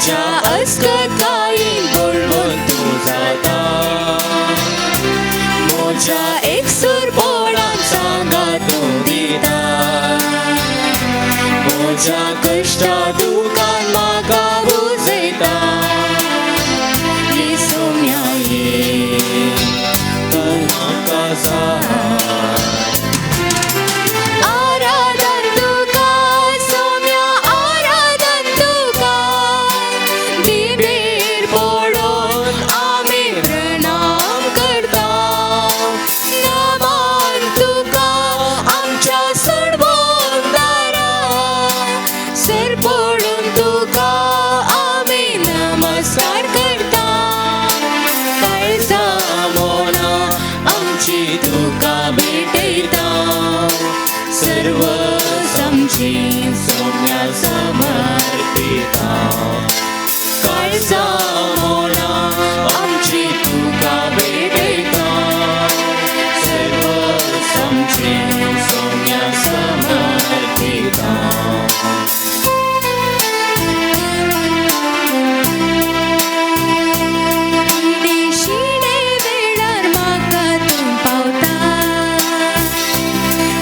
म्हज्या अस्कतायेन बळवंत तूं जाता. म्हज्या एकसुरपणान सांगात तूं दिता. म्हज्या कश्टा दुखान म्हाका बुजयता. येसुम्या ये, तूं म्हाका जाय. आराधन तुका सोम्या, आराधन तुका. जिबेर पडून आमी प्रणाम करता. नमन तुका आमच्या सोडवणदारा. सर पडून तुका आमी नमस्कार करता. काळजा मोना आमची तुका भेटयता. सर्व आमची सोम्या समर्पिता. काळजा मोना आमची तुका भेटयता. सर्व आमची सोम्या समर्पिता. शिणे वेळार म्हाका तूं पावता.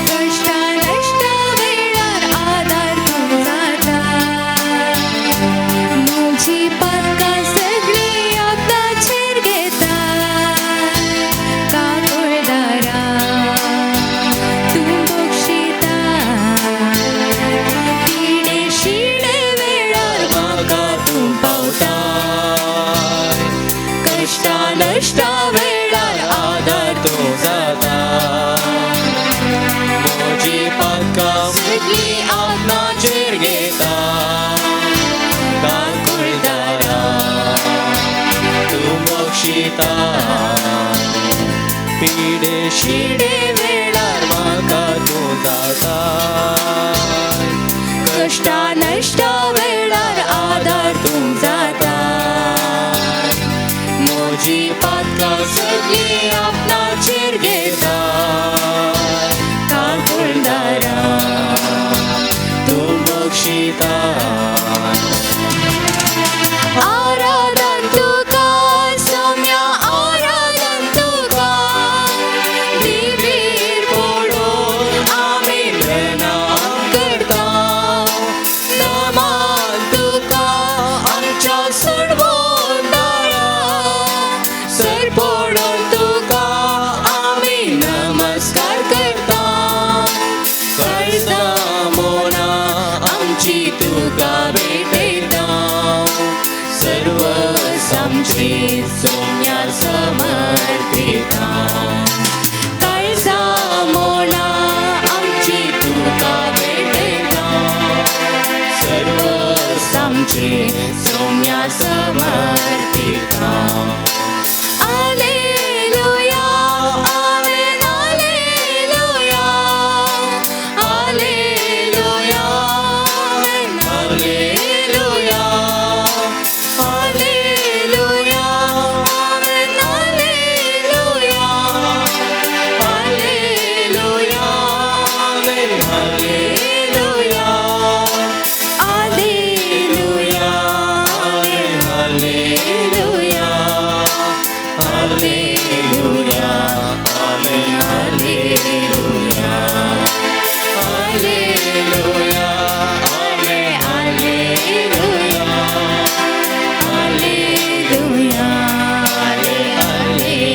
कश्टा नश्टा वेळार आदार तूं जाता. म्हजी पातकां सगळीं आपणाचेर घेता. काकुळदारा तूं बक्षिता. पिडे शिणे वेळार म्हाका तूं पावता. कश्टा नश्टा वेळार आदार तूं जाता. म्हजी पातकां सगळीं आपणाचेर घेता. काकुळदारा तूं बक्षिता. पिडे शिडे वेळार म्हाका तूं जाता. कश्टा नश्टा वेळार आदार तूं जाता. म्हजी पातकां सगळीं आपणाचेर घेता. काकुळदारा तूं बक्षिता. आराधन तुका सोम्या, आराधन तुका. जिबेर पडून आमी प्रणाम करता. नमन तुका आमच्या सोडवणदारा. सर पडून तुका आमी नमस्कार करता. काळजा मोना आमची तुका भेटयता. सर्व आमची सोम्या समर्पिता. काळजा मोना आमची तुका भेटयता. सर्व आमची Saumya समर्पिता. Alleluia, amen, alleluia. Alleluia, amen, alleluia. Alleluia, amen, alleluia. Alleluia, amen, alleluia. Alleluia, amen, alleluia. Alleluia, amen, alleluia. Alleluia, amen, alleluia. Alleluia, alleluia.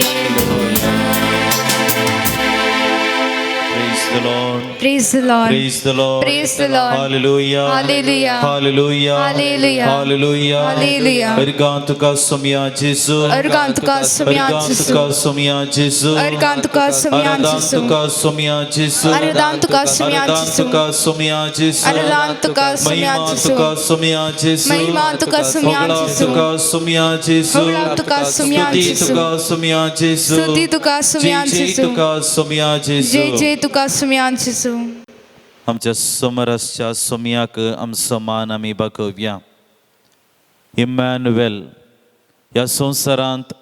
Praise the Lord. Praise the Lord. Praise the Lord. Praise the Lord. Hallelujah. Hallelujah. Hallelujah. Hallelujah. Hallelujah. Hallelujah. अर्गां तुका सोम्या जेजू. अर्गां तुका सोम्या अर्गां जेजू. तुका सोम्या जेजू. अर्गां तुका सोम्या आराधन जेजू. तुका सोम्या जेजू. आराधन तुका सोम्या आराधन जेजू. तुका सोम्या जेजू. आराधन तुका सोम्या महिमा जेजू. तुका सोम्या जेजू. महिमा तुका सोम्या होगळा जेजू. तुका सोम्या जेजू. होगळा तुका सोम्या स्तुती जेजू. तुका सोम्या जेजू. स्तुती तुका सोम्या जय जय जेजू. तुका सोम्या जेजू. जय जय तुका सोम्या जेजू. आमच्या समरसच्या सोम्याक आमचो मान आमी बागोवया. इमॅन्युएल ह्या संवसारांत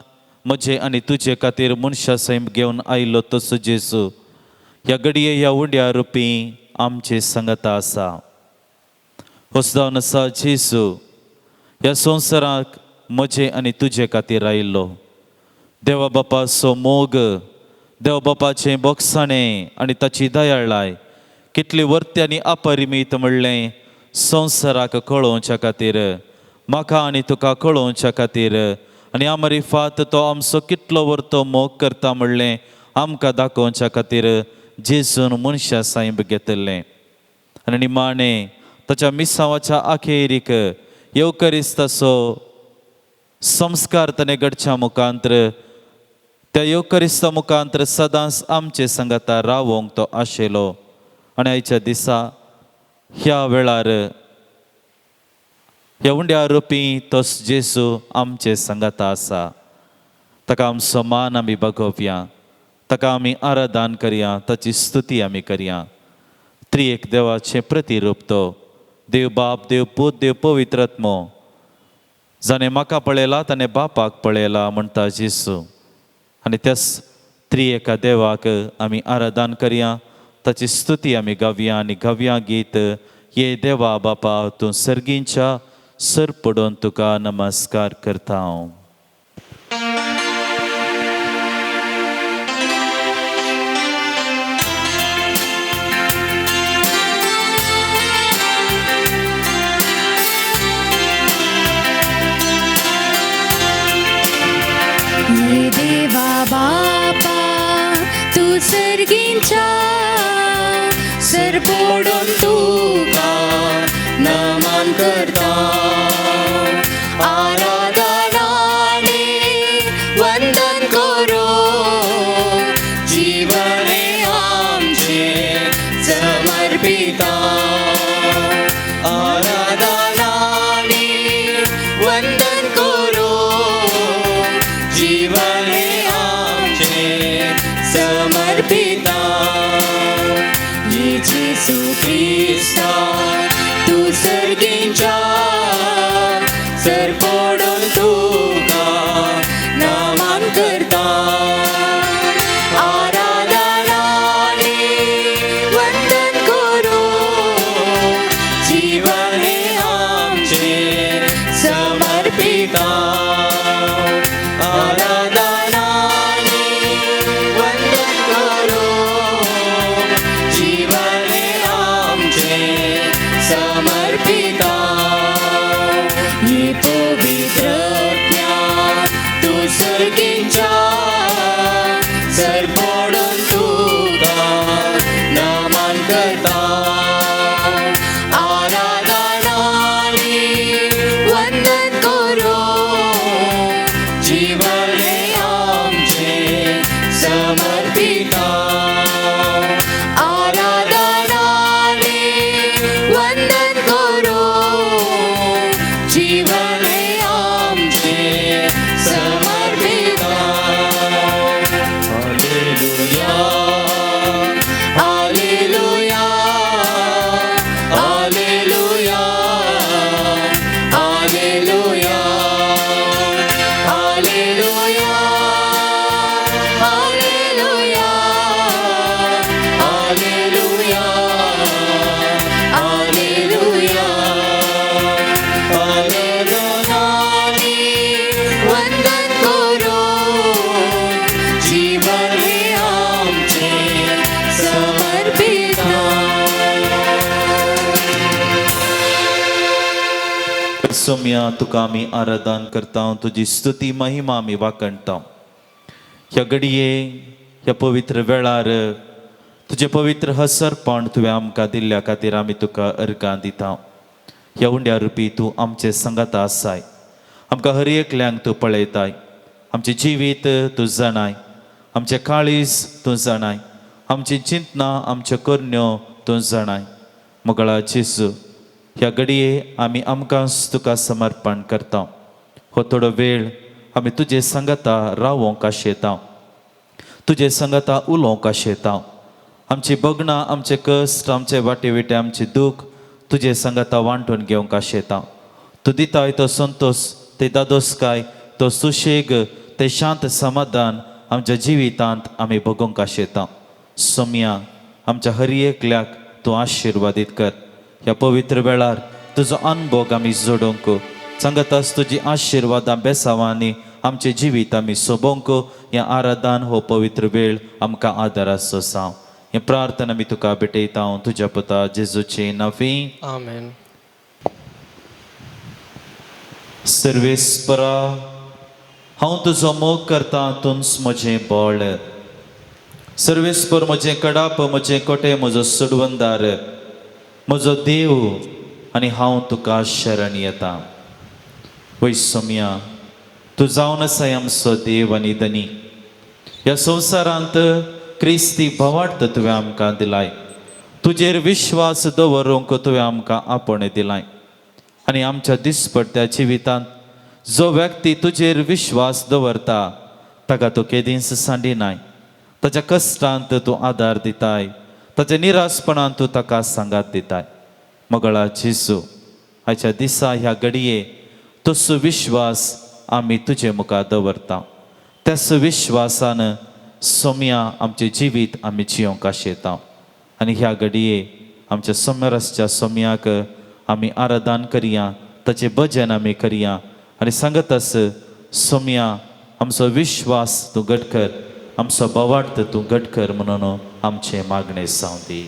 म्हजे आनी तुजे खातीर मनशा सैम घेवन आयलो तसो जेजू ह्या घडये ह्या उंड्या रुपी आमचे संगता आसा. हो जावन आसा जेजू. ह्या संवसाराक म्हजे आनी तुजे खातीर आयिल्लो. देवा बापाचो मोग, देवा बापाचें बोगसाणें आनी ताची दयाळाय कितली वर्ती आनी अपरिमीत म्हणलें संवसाराक कळोवच्या खातीर, म्हाका आनी तुका कळोवच्या खातीर आनी आमरिफात तो आमचो कितलो वर्तो मोग करता म्हणलें आमकां दाखोवच्या खातीर जेजून मनशा सायब घेतिल्लें. आनी निमाणें ताच्या मिसांवाच्या अखेरीक येवकरिस्ताचो संस्कार ताणें घडच्या मुखांत्र, त्या येवकरिस्ता मुखांत्र सदांच आमचे सांगाता रावोंक तो आशिल्लो. आनी आयच्या दिसा ह्या वेळार ह्या उंड्या रुपी तो जेजू आमचे सांगाता आसा. ताका आमचो मान आमी बगोवया, ताका आमी आराधन करया, ताची स्तुती आमी करया. त्रिएक देवाचें प्रतिरूप तो देव बाप, देव पूत, देव पवित्र आत्मो. जाणें म्हाका पळयला ताणें बापाक पळयला म्हणटा जेजू. आनी त्याच त्रिएका देवाक आमी आराधन करया, ताची स्तुती आमी गावया आनी गावया गीत ये देवा बापा तूं सर्गींच्या सर पडून तुका नमस्कार करता हांव. ये देवा बापा तूं सर्गींच्या सर पडून तुका नमन करता. आराधनाने वंदन करो, जीवने आमचे समर्पिता. आराधनाने वंदन करो, जीवने आमचे समर्पिता. जेसू क्रिस्ता तूं सर्गींच्या सर पडून तुका नमन करता. आराधनाने वंदन करो, जीवने आमचे समर्पिता. आराधनाने वंदन करो, जीवने आमचे समर्पिता. ही पवित्र तूं सर्गींच्या सर पडून तुका नमन करता. आराधनाने वंदन करो, जीवने आमचे समर्पिता. आराधनाने वंदन करो, जीवने आमचे समर्पिता. हालेलुया, हालेलुया, हालेलुया, हालेलुया, हालेलुया, हालेलुया, हालेलुया, हालेलुया. आराधनाने वंदन करो, जीवने आमचे समर्पिता. सोम्या तुका आमी आराधन करता, तुजी स्तुती महिमा आमी वाखणटा. ह्या घडये ह्या पवित्र वेळार तुजें पवित्र हसरपण तुवें आमकां दिल्ल्या खातीर आमी तुका अर्गां दिता. ह्या उंड्या रुपी तूं आमचे सांगाता आसाय, आमकां हर एकल्यांक तूं पळयताय. आमचें जिवीत तूं जाणाय, आमचें काळीज तूं जाणाय, आमचीं चिंतनां आमच्यो करण्यो तूं जाणाय. मोगळा जेजू, ह्या घडये आमी आमकांच तुका समर्पण करता. हो थोडो वेळ आमी तुजे सांगाता रावोंक आशेता, तुजे सांगाता उलोवंक आशेता. आमची बगणां, आमचे कश्ट, आमचे वाटे विटे, आमचे दूख तुजे सांगाता वांटून घेवंक आशेता. तूं दिताय तो संतोश, ते दादोसकाय, तो सुशेग, ते शांत समाधान आमच्या जिवितांत आमी भोगोवंक आशेता. सोम्या, आमच्या हर एकल्याक तूं आशिर्वादीत कर. ह्या पवित्र वेळार तुजो अनभोग आमी जोडूंक, सांगतास तुजी आशिर्वादां बेसांवांनी आमचें जिवीत आमी सोबोवंक हें आराधन हो पवित्र वेळ आमकां आदाराचो जावं. हें प्रार्थना आमी तुका भेटयता तुज्या पुता जेजूचे नांवी. आमेन. सर्वेस्परा, हांव तुजो मोग करता, तूंच म्हजें बळ. सर्वेस्पर म्हजें कडाप, म्हजें कोटें, म्हजो सोडवंदार, म्हजो देव, आनी हांव तुका शरण येता. वय सोम्या, तूं जावन आसाय आमचो देव आनी धनी. ह्या संवसारांत क्रिस्ती भावार्थ तुवें आमकां दिलाय. तुजेर विश्वास दवरूंक तुवें आमकां आपोवणें दिलाय. आनी आमच्या दिसपट्ट्या जिवितांत जो व्यक्ती तुजेर विश्वास दवरता ताका तूं केदींच सांडिनाय. ताच्या कश्टांत तूं आदार दिताय, ताच्या निराशपणांत तूं ताका सांगात दिताय. मगळा जेजू, आयच्या दिसा ह्या घडये तसो विश्वास आमी तुजे मुखार दवरता. त्याच विश्वासान सोम्या आमचें जिवीत आमी जियोंक आशेता. आनी ह्या घडये आमच्या सोमेरसच्या सोम्याक आमी आराधन करया, ताचें भजन आमी करया आनी सांगत आस, सोम्या आमचो विश्वास तूं घट कर, आमचो भावार्थ तूं घट कर म्हणून आमचें मागणें जावं दी.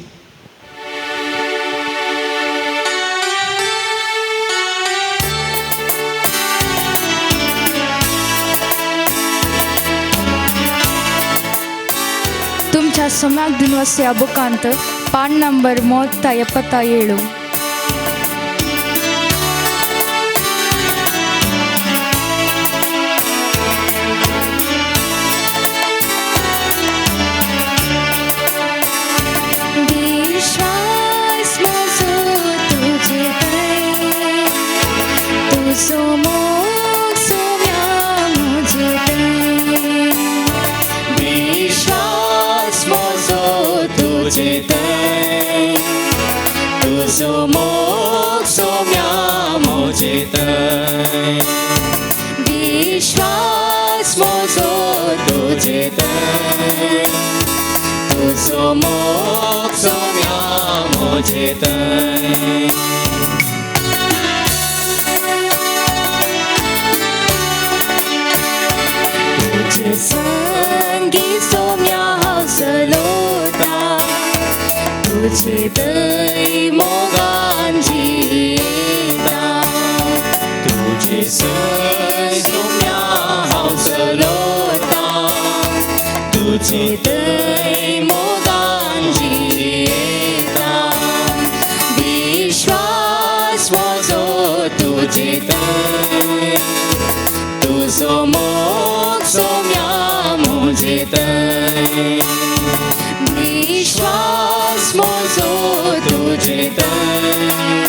तुमच्या सोम्याक दिनवास बुकांत पान ನಂಬರ್ 30 77. विश्वास म्हजो तुजे थंय, तुजो मोग सोम्या म्हजे थंय. विश्वास म्हजो तुजे थंय, तुजो मोग सोम्या म्हजे थंय. विश्वास म्हजो तुजे थंय, तुजो मोग सोम्या म्हजे थंय. तुजे संगी सोम्या हांव चलता, तुजे दय मोगान जियेता. तुजे संग सोम्या हांव चलता, तुजे दय मोगान जियेता. विश्वास म्हजो तुजे थंय, तुजो मोग सोम्या म्हजे थंय. विश्वास म्हजो तुजे थंय,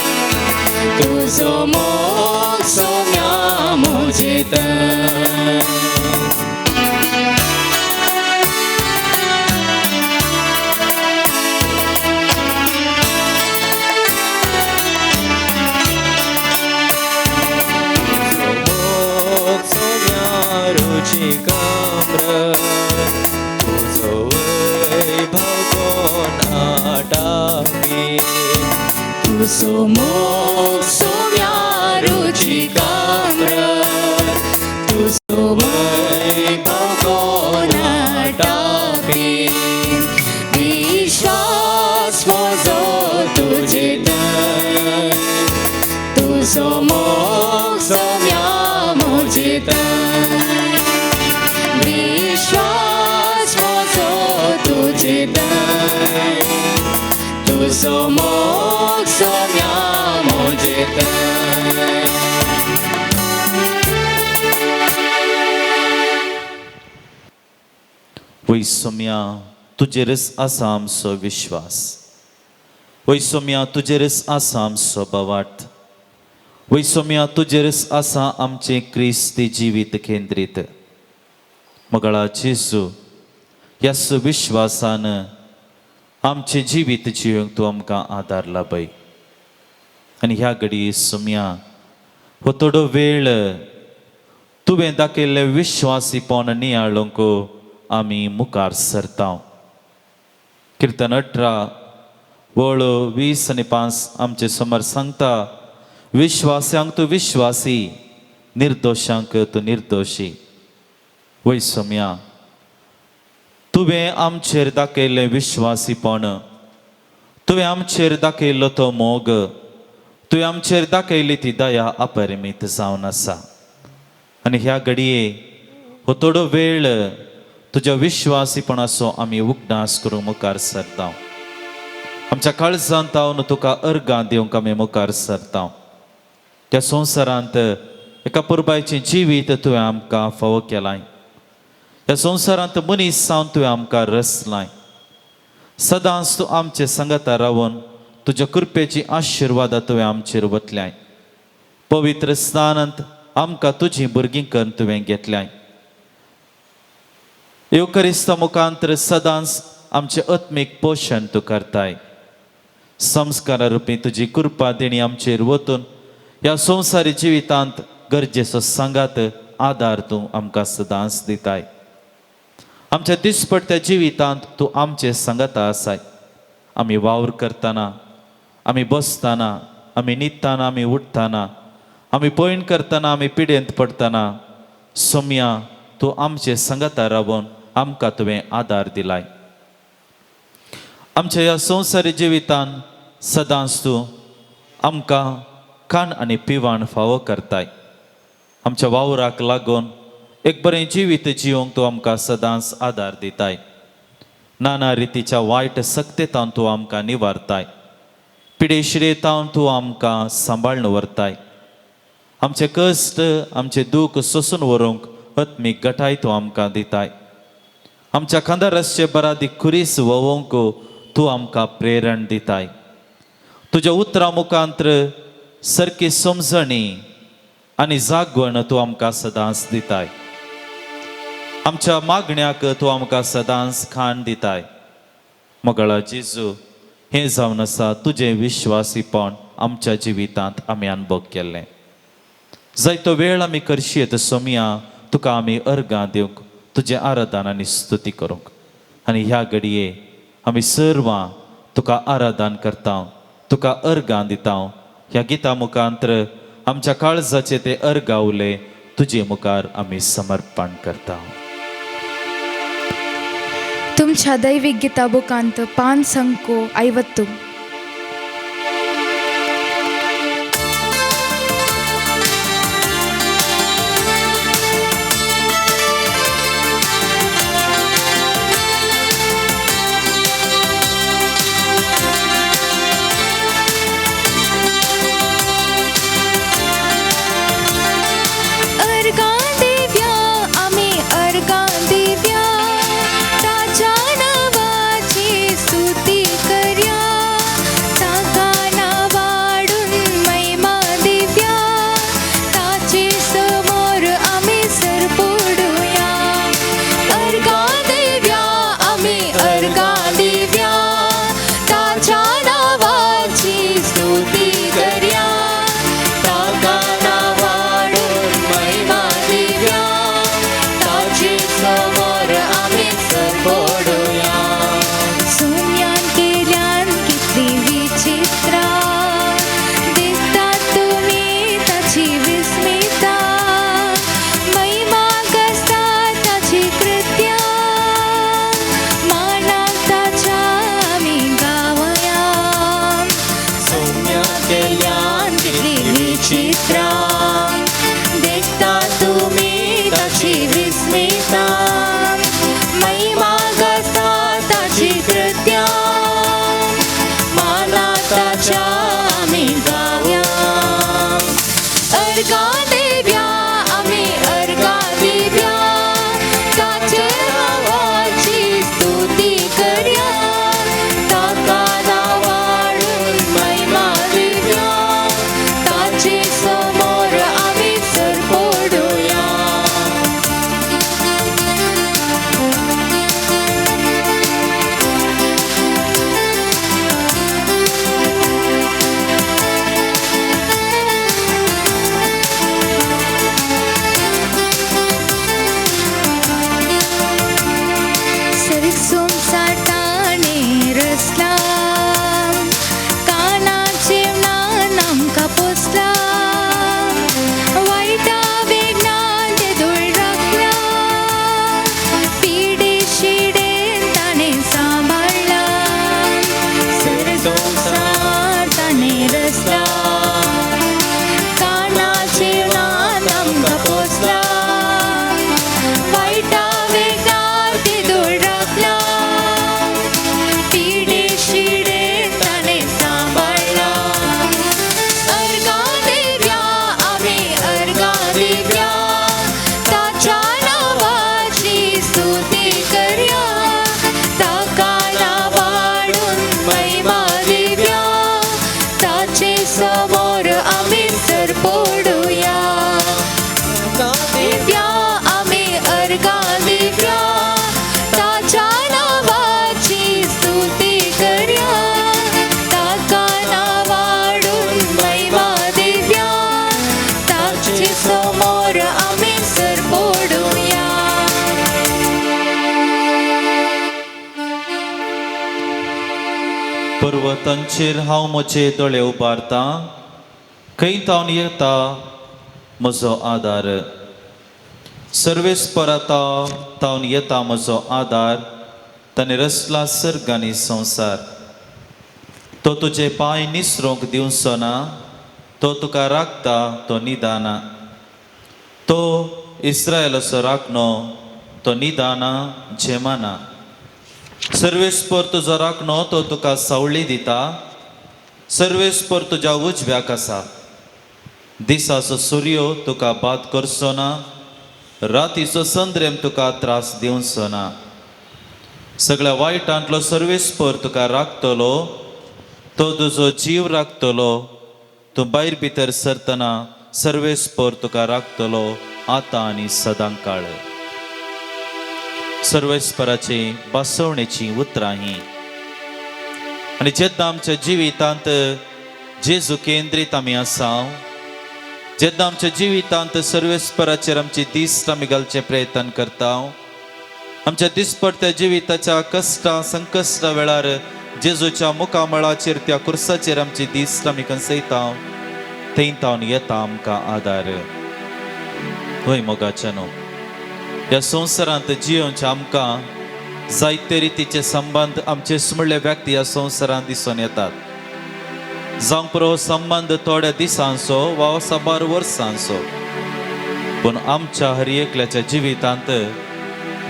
तुजो मोग सोम्या म्हजे थंय. तुजो मोग सोम्या रुचिकाम्र, तुजो वैभव कोण आटापी. तुजो मोग सोम्या रुचिकाम्र, तुजो वैभव कोण आटापी. विश्वास म्हजो तुजे थंय, तुजो मोग सोम्या म्हजे थंय. विश्वास म्हजो तुजे थंय, तुजो मोग सोम्या म्हजे थंय. वय सोम्या, तुजेरच आसा आमचो विश्वास. वय सोम्या, तुजेरच आसा आमचो भावार्थ. वय सोम्या, तुजेरच आसा आमचें क्रिस्ती जिवीत केंद्रीत. मगळा जेजू, ह्याच विश्वासान आमचें जिवीत जिवंक तूं आमकां आदार लाबय. आनी ह्या घडये सोम्या हो थोडो वेळ तुवें दाखयल्लें विश्वासीपण नियाळूंक आमी मुखार सरता. किर्तन 18 वळ 20 आनी 5 आमचे समोर सांगता, विश्वास्यांक तूं विश्वासी, निर्दोशांक तूं निर्दोशी. वय सोम्या, तुवें आमचेर दाखयल्लें विश्वासीपण, तुवें आमचेर दाखयल्लो तो मोग, तुवें आमचेर दाखयली ती दया अपरिमीत जावन आसा. आनी ह्या घडये हो थोडो वेळ तुज्या विश्वासीपणाचो आमी उगडास करूंक मुखार सरता. आमच्या काळजांत हांव तुका अर्गां दिवंक आमी मुखार सरता. त्या संवसारांत एका पुरबायचें जिवीत तुवें आमकां फावो केलां. ह्या संवसारांत मनीस जावन तुवें आमकां रचलाय. सदांच तूं आमचे सांगाता रावन तुज्या कृपेची आशिर्वादां तुवें आमचेर वतल्याय. पवित्र स्थानांत आमकां तुजीं भुरगीं करून तुवें घेतल्याय. येवकरिस्ता मुखांतर सदांच आमचें आत्मीक पोशण तूं करताय. संस्कारा रुपी तुजी कृपा देणी आमचेर वतून ह्या संवसारी जिवितांत गरजेचो सांगात आदार तूं आमकां सदांच दिताय. आमच्या दिसपट्ट्या जिवितांत तूं आमचे सांगाता आसाय. आमी वावर करतना, आमी बसतना, आमी न्हिदतना, आमी उठ्ठना, आमी पयण करतना, आमी पिडेंत पडटना सोम्या तूं आमचे सांगाता रावन आमकां तुवें आदार दिलाय. आमच्या ह्या संवसारी जिवितान सदांच तूं आमकां खाण आनी पिवाण फावो करताय. आमच्या वावराक लागून एक बरें जिवीत जिवंक तूं आमकां सदांच आदार दिताय. नाना रितीच्या वायट सक्तेतान तूं आमकां निवारताय. पिडेशिरेतावन तूं आमकां सांबाळून व्हरताय. आमचे कश्ट, आमचें दूख सोसून व्हरूंक आत्मीक गटाय तूं आमकां दिताय. आमच्या खांदार आसचे बरादी खुरीस व्होवोंक तूं आमकां प्रेरण दिताय. तुज्या उतरां मुखांत्र सारकी समजणी आनी जागवण तूं आमकां सदांच दिताय. आमच्या मागण्याक तूं आमकां सदांच खाण दिताय. मोगाळा जेजू, हें जावन आसा तुजें विश्वासीपण आमच्या जिवितांत आमी अनुभव केल्लें. जायतो वेळ आमी करशी सोमया तुका आमी अर्गां दिवंक, तुजें आराधन आनी स्तुती करूंक. आनी ह्या घडये आमी सर्वां तुका आराधन करता, तुका अर्गां दिता. ह्या गिता मुखांत्र आमच्या काळजाचे ते अर्गावले तुजे मुखार आमी समर्पण करता. तुमच्या दैवीक गीता बुकांत पान संको 50. अर्गां दिव्या आमी अर्गां दिव्या, ताच्या नांवाची स्तुती करया, ताका नांवाडून महिमा दिव्या, ताचे समोर आमी सरपडुया. अर्गां दिव्या आमी अर्गां दिव्या, ताच्या नांवाची स्तुती करया, ताका नांवाडून महिमा दिव्या, ताचे समोर आमी सरपडुया. सोम्यान केल्यान कितली विचित्रा, दिसतात तुमी ताची विस्मिता, महिमा गाजता ताची कृत्या, मानाक ताच्या आमी गावया. सोम्या केल्यान कितली विचित्रा, देखता तुमी ताची विस्मिता, महिमा गाजता ताची कृत्या, माना ताच्या आमी गावया. अर्गां दिव्या आमी अर्गां दिव्या, ताचे नांवाची स्तुती करया, ताका नांवाडून महिमा दिव्या, ताचे समोर आमी सरपडुया. रचला, काना जेवणान आमकां पोसला, वायटा वेगार तिदूर राखला, पिडे शिडे ताणें सांबाळला. अर्गां दिव्या आमी अर्गां दिव्या, ताच्या नांवाची स्तुती करया, ताका नांवाडून महिमा दिव्या, ताचे समोर आमी सरपडुया. दिव्या आमी अर्गां दिव्या, ताच्या नांवाची स्तुती करया, ताका नांवाडून महिमा दिव्या, ताचे समोर आमी सरपडुया. पर्वतांचेर हांव म्हजे दोळे उबारतां, खंय तावन येता म्हजो आदार. सर्वेस्पराता तावन येता म्हजो आदार, ताणें रचला सर्ग आनी संवसार. तो तुजे पांय निसरूंक दिवचो ना, तो तुका राखता तो निदाना. तो इस्रायलाचो राखणो, तो निदाना झेमाना. सर्वेस्पर तुजो राखणो, तो तुका सावळी दिता. सर्वेस्पर तुज्या उजव्याक आसा. दिसाचो सुर्यो तुका बाद करचो ना, रातीचो संद्रेम तुका त्रास दिवचो ना. सगळ्या वायटांतलो सर्वेस्पर तुका राखतलो, तो तुजो जीव राखतलो. तूं भायर भितर सरतना सर्वेस्पर तुका राखतलो, आतां आनी सदां काळ. सर्वेस्पराची बसवणेची उतरां ही. आनी जेन्ना आमच्या जिवितांत जेजू केंद्रीत आमी आसा, जेन्ना आमच्या जिवितांत सर्वेस्पराचेर आमची दीस आमी घालचे प्रयत्न करता, आमच्या दिसपडत्या जिविताच्या कश्टां संकश्टा वेळार जेजूच्या मुखामळाचेर त्या कुर्साचेर आमची दीस आमी कंसयता, थंय तावन येता आमकां आदार. हय मोगाच्या न्हू, ह्या संवसारांत जियोवचे आमकां जायते रितीचे संबंद आमचे म्हणले व्यक्ती ह्या संवसारांत दिसून येतात. जावं पुरो संबंद थोड्या दिसांचो वा साबार वर्सांचो, पूण आमच्या हर एकल्याच्या जिवितांत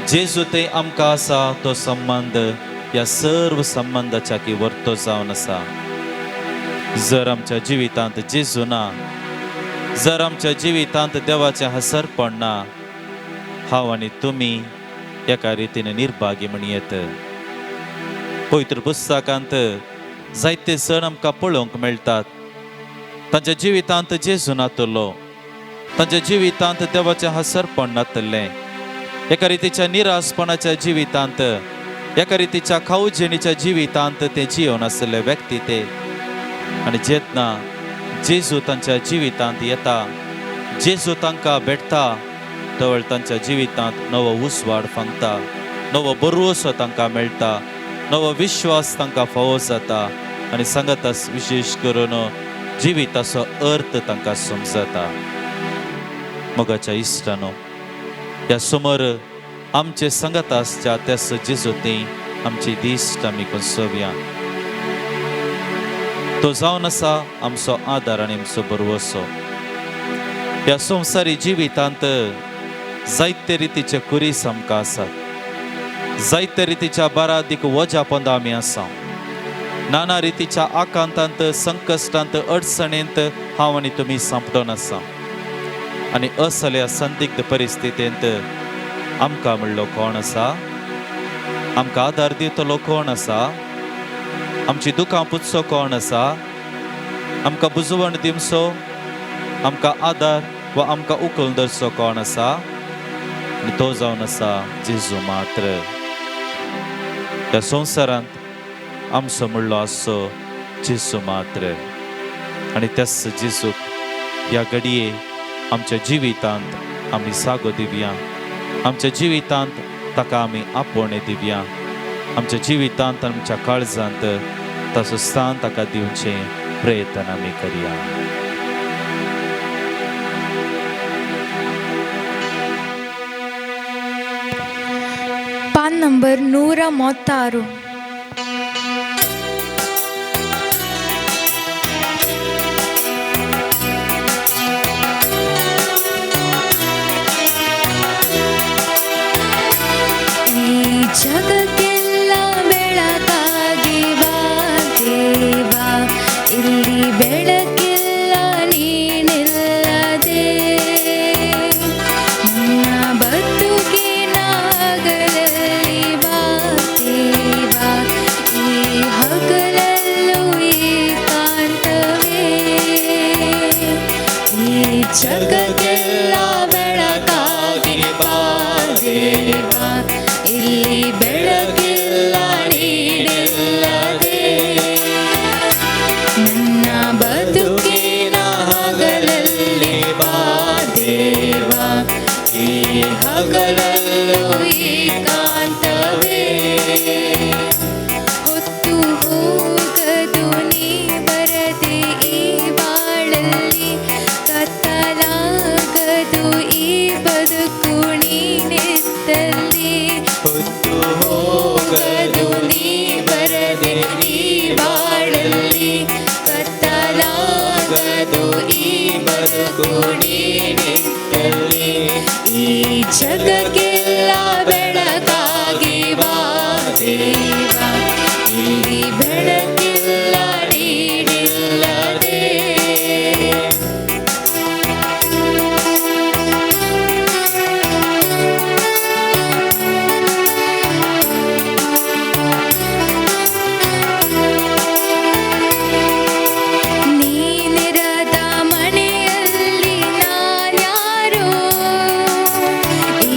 जेजू ते आमकां आसा तो संबंद ह्या सर्व संबंदाच्या की वर्तो जावन आसा. जर आमच्या जिवितांत जेजू ना, जर आमच्या जिवितांत देवाचें हसरपण ना, हांव आनी तुमी एका रितीन निर्भागी म्हण येत. पवित्र पुस्तकांत जायते सण आमकां पळोवंक मेळटात. तांच्या जिवितांत जेजू नातलो, तांच्या जिवितांत देवाचें हसरपण नातलें. एका रितीच्या निरासपणाच्या जिवितांत, एका रितीच्या खावजेणीच्या जिवितांत ते जियोवन आसले व्यक्ती ते. आनी जेन्ना जेजू तांच्या जिवितांत येता, जेजू तांकां भेटता, तवळ तांच्या जिवितांत नवो उजवाड फांगता, नवो बरोसो तांकां मेळटा, नवो विश्वास तांकां फावो जाता आनी सांगता विशेश करून जिविताचो अर्थ तांकां समजता. मोगाच्या इश्टानो, ह्या समोर आमचे सांगत आसच्या त्यास जेजू ती आमची दिश्ट आमी कसोवया. तो जावन आसा आमचो आदार आनी आमचो बरवसो. ह्या संवसारी जिवितांत जायते रितीचे कुरीस आमकां आसात, जायते रितीच्या बारादीक वजा पोंदा आमी आसा. नाना रितीच्या आकांतांत, संकश्टांत, अडचणेंत हांव आनी तुमी सांपडोन आसा. आनी असल्या संदिग्ध परिस्थितींत आमकां म्हणलो कोण आसा? आमकां आदार दितलो कोण आसा? आमची दुकां पुसचो कोण आसा? आमकां बुजवण दिवचो, आमकां आदार वा आमकां उखलून धरचो कोण आसा? आनी तो जावन आसा जेजू मात्र. ह्या संवसारांत आमचो म्हणलो आसचो जेजू मात्र. आनी त्याच जेजूक ह्या घडये आमच्या जिवितांत आमी जागो दिवया, आमच्या जिवितांत ताका आमी आपोवणें दिवया, आमच्या जिवितांत आमच्या काळजांत ताचो स्थान ताका दिवचें प्रयत्न आमी करया. पान ನಂಬರ್ 136. ಜಗಕ್ಕೆಲ್ಲ ಬೆಳಕಾಗಿ ಬಾ ದೇವ, ಇಲ್ಲಿ ಬೆಳಕಿಲ್ಲ ನೀನಿಲ್ಲದೆ. ನನ್ನ ಬದುಕಿನ ಹಗಲಲ್ಲಿ ಬಾ ದೇವ, ಈ ಹಗಲಲ್ಲೂ ಏಕಾಂತವೇ. ಹೊತ್ತು ಹೋಗದು ನೀ ಬರದೆ ಈ ಬಾಳಲ್ಲಿ, ಕತ್ತಲಾಗದು ಈ ಬದುಕು ನೀನಿದ್ದಲ್ಲಿ. ಹೊತ್ತು ಹೋಗದು ನೀ ಬರದೆ ಈ ಬಾಳಲ್ಲಿ, ಕತ್ತಲಾಗದು ಈ ಬದುಕು ನೀನಿದ್ದಲ್ಲಿ. ಈ ಜಗಕ್ಕೆಲ್ಲ ಬೆಳಕಾಗಿ ಬಾ ದೇವ, ಇಲ್ಲಿ ಬೆಳಕಿಲ್ಲ ನೀನಿಲ್ಲದೆ. ನೀನಿರದ ಮನೆಯಲ್ಲಿ ನಾನ್ಯಾರೋ,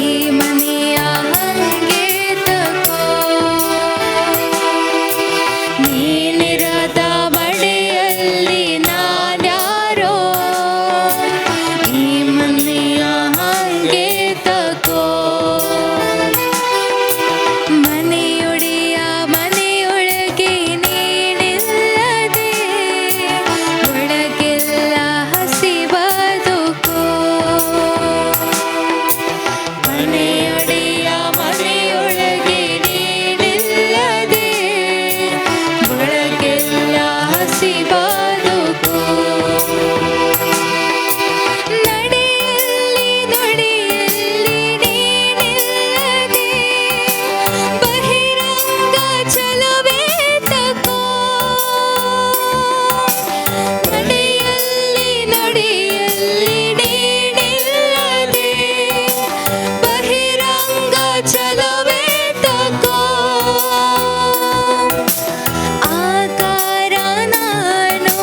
ಈ ಮನೆಯ ಹಂಗೆ ತಕೋ. ನೀನಿರದ ಮನೆಯಲ್ಲಿ ನಾನ್ಯಾರೋ, ಈ ಮನೆಯ ಹಂಗೆ ತಕೋ. ಮನೆಯೊಡೆಯ ಮನೆಯೊಳಗೆ ನೀನಿಲ್ಲದೆ, ಒಳಗೆಲ್ಲ ಹಸಿಬದುಕೋ. ಮನೆಯೊಡೆಯ ಮನೆಯೊಳಗೆ ನೀನಿಲ್ಲದೆ, ಒಳಗೆಲ್ಲ ಹಸಿಬದುಕೋ. ನಡೆಯಲ್ಲಿ ನುಡಿಯಲ್ಲಿ ನೀನಿಲ್ಲದೆ, ಬಹಿರಂಗ ಚಲುವೆ ತಕೋ. ನಡೆಯಲ್ಲಿ ನುಡಿಯಲ್ಲಿ ನೀನಿಲ್ಲದೆ, ಬಹಿರಂಗ ಚಲುವೆ ತಕೋ. ಆಕಾರ ನಾನು,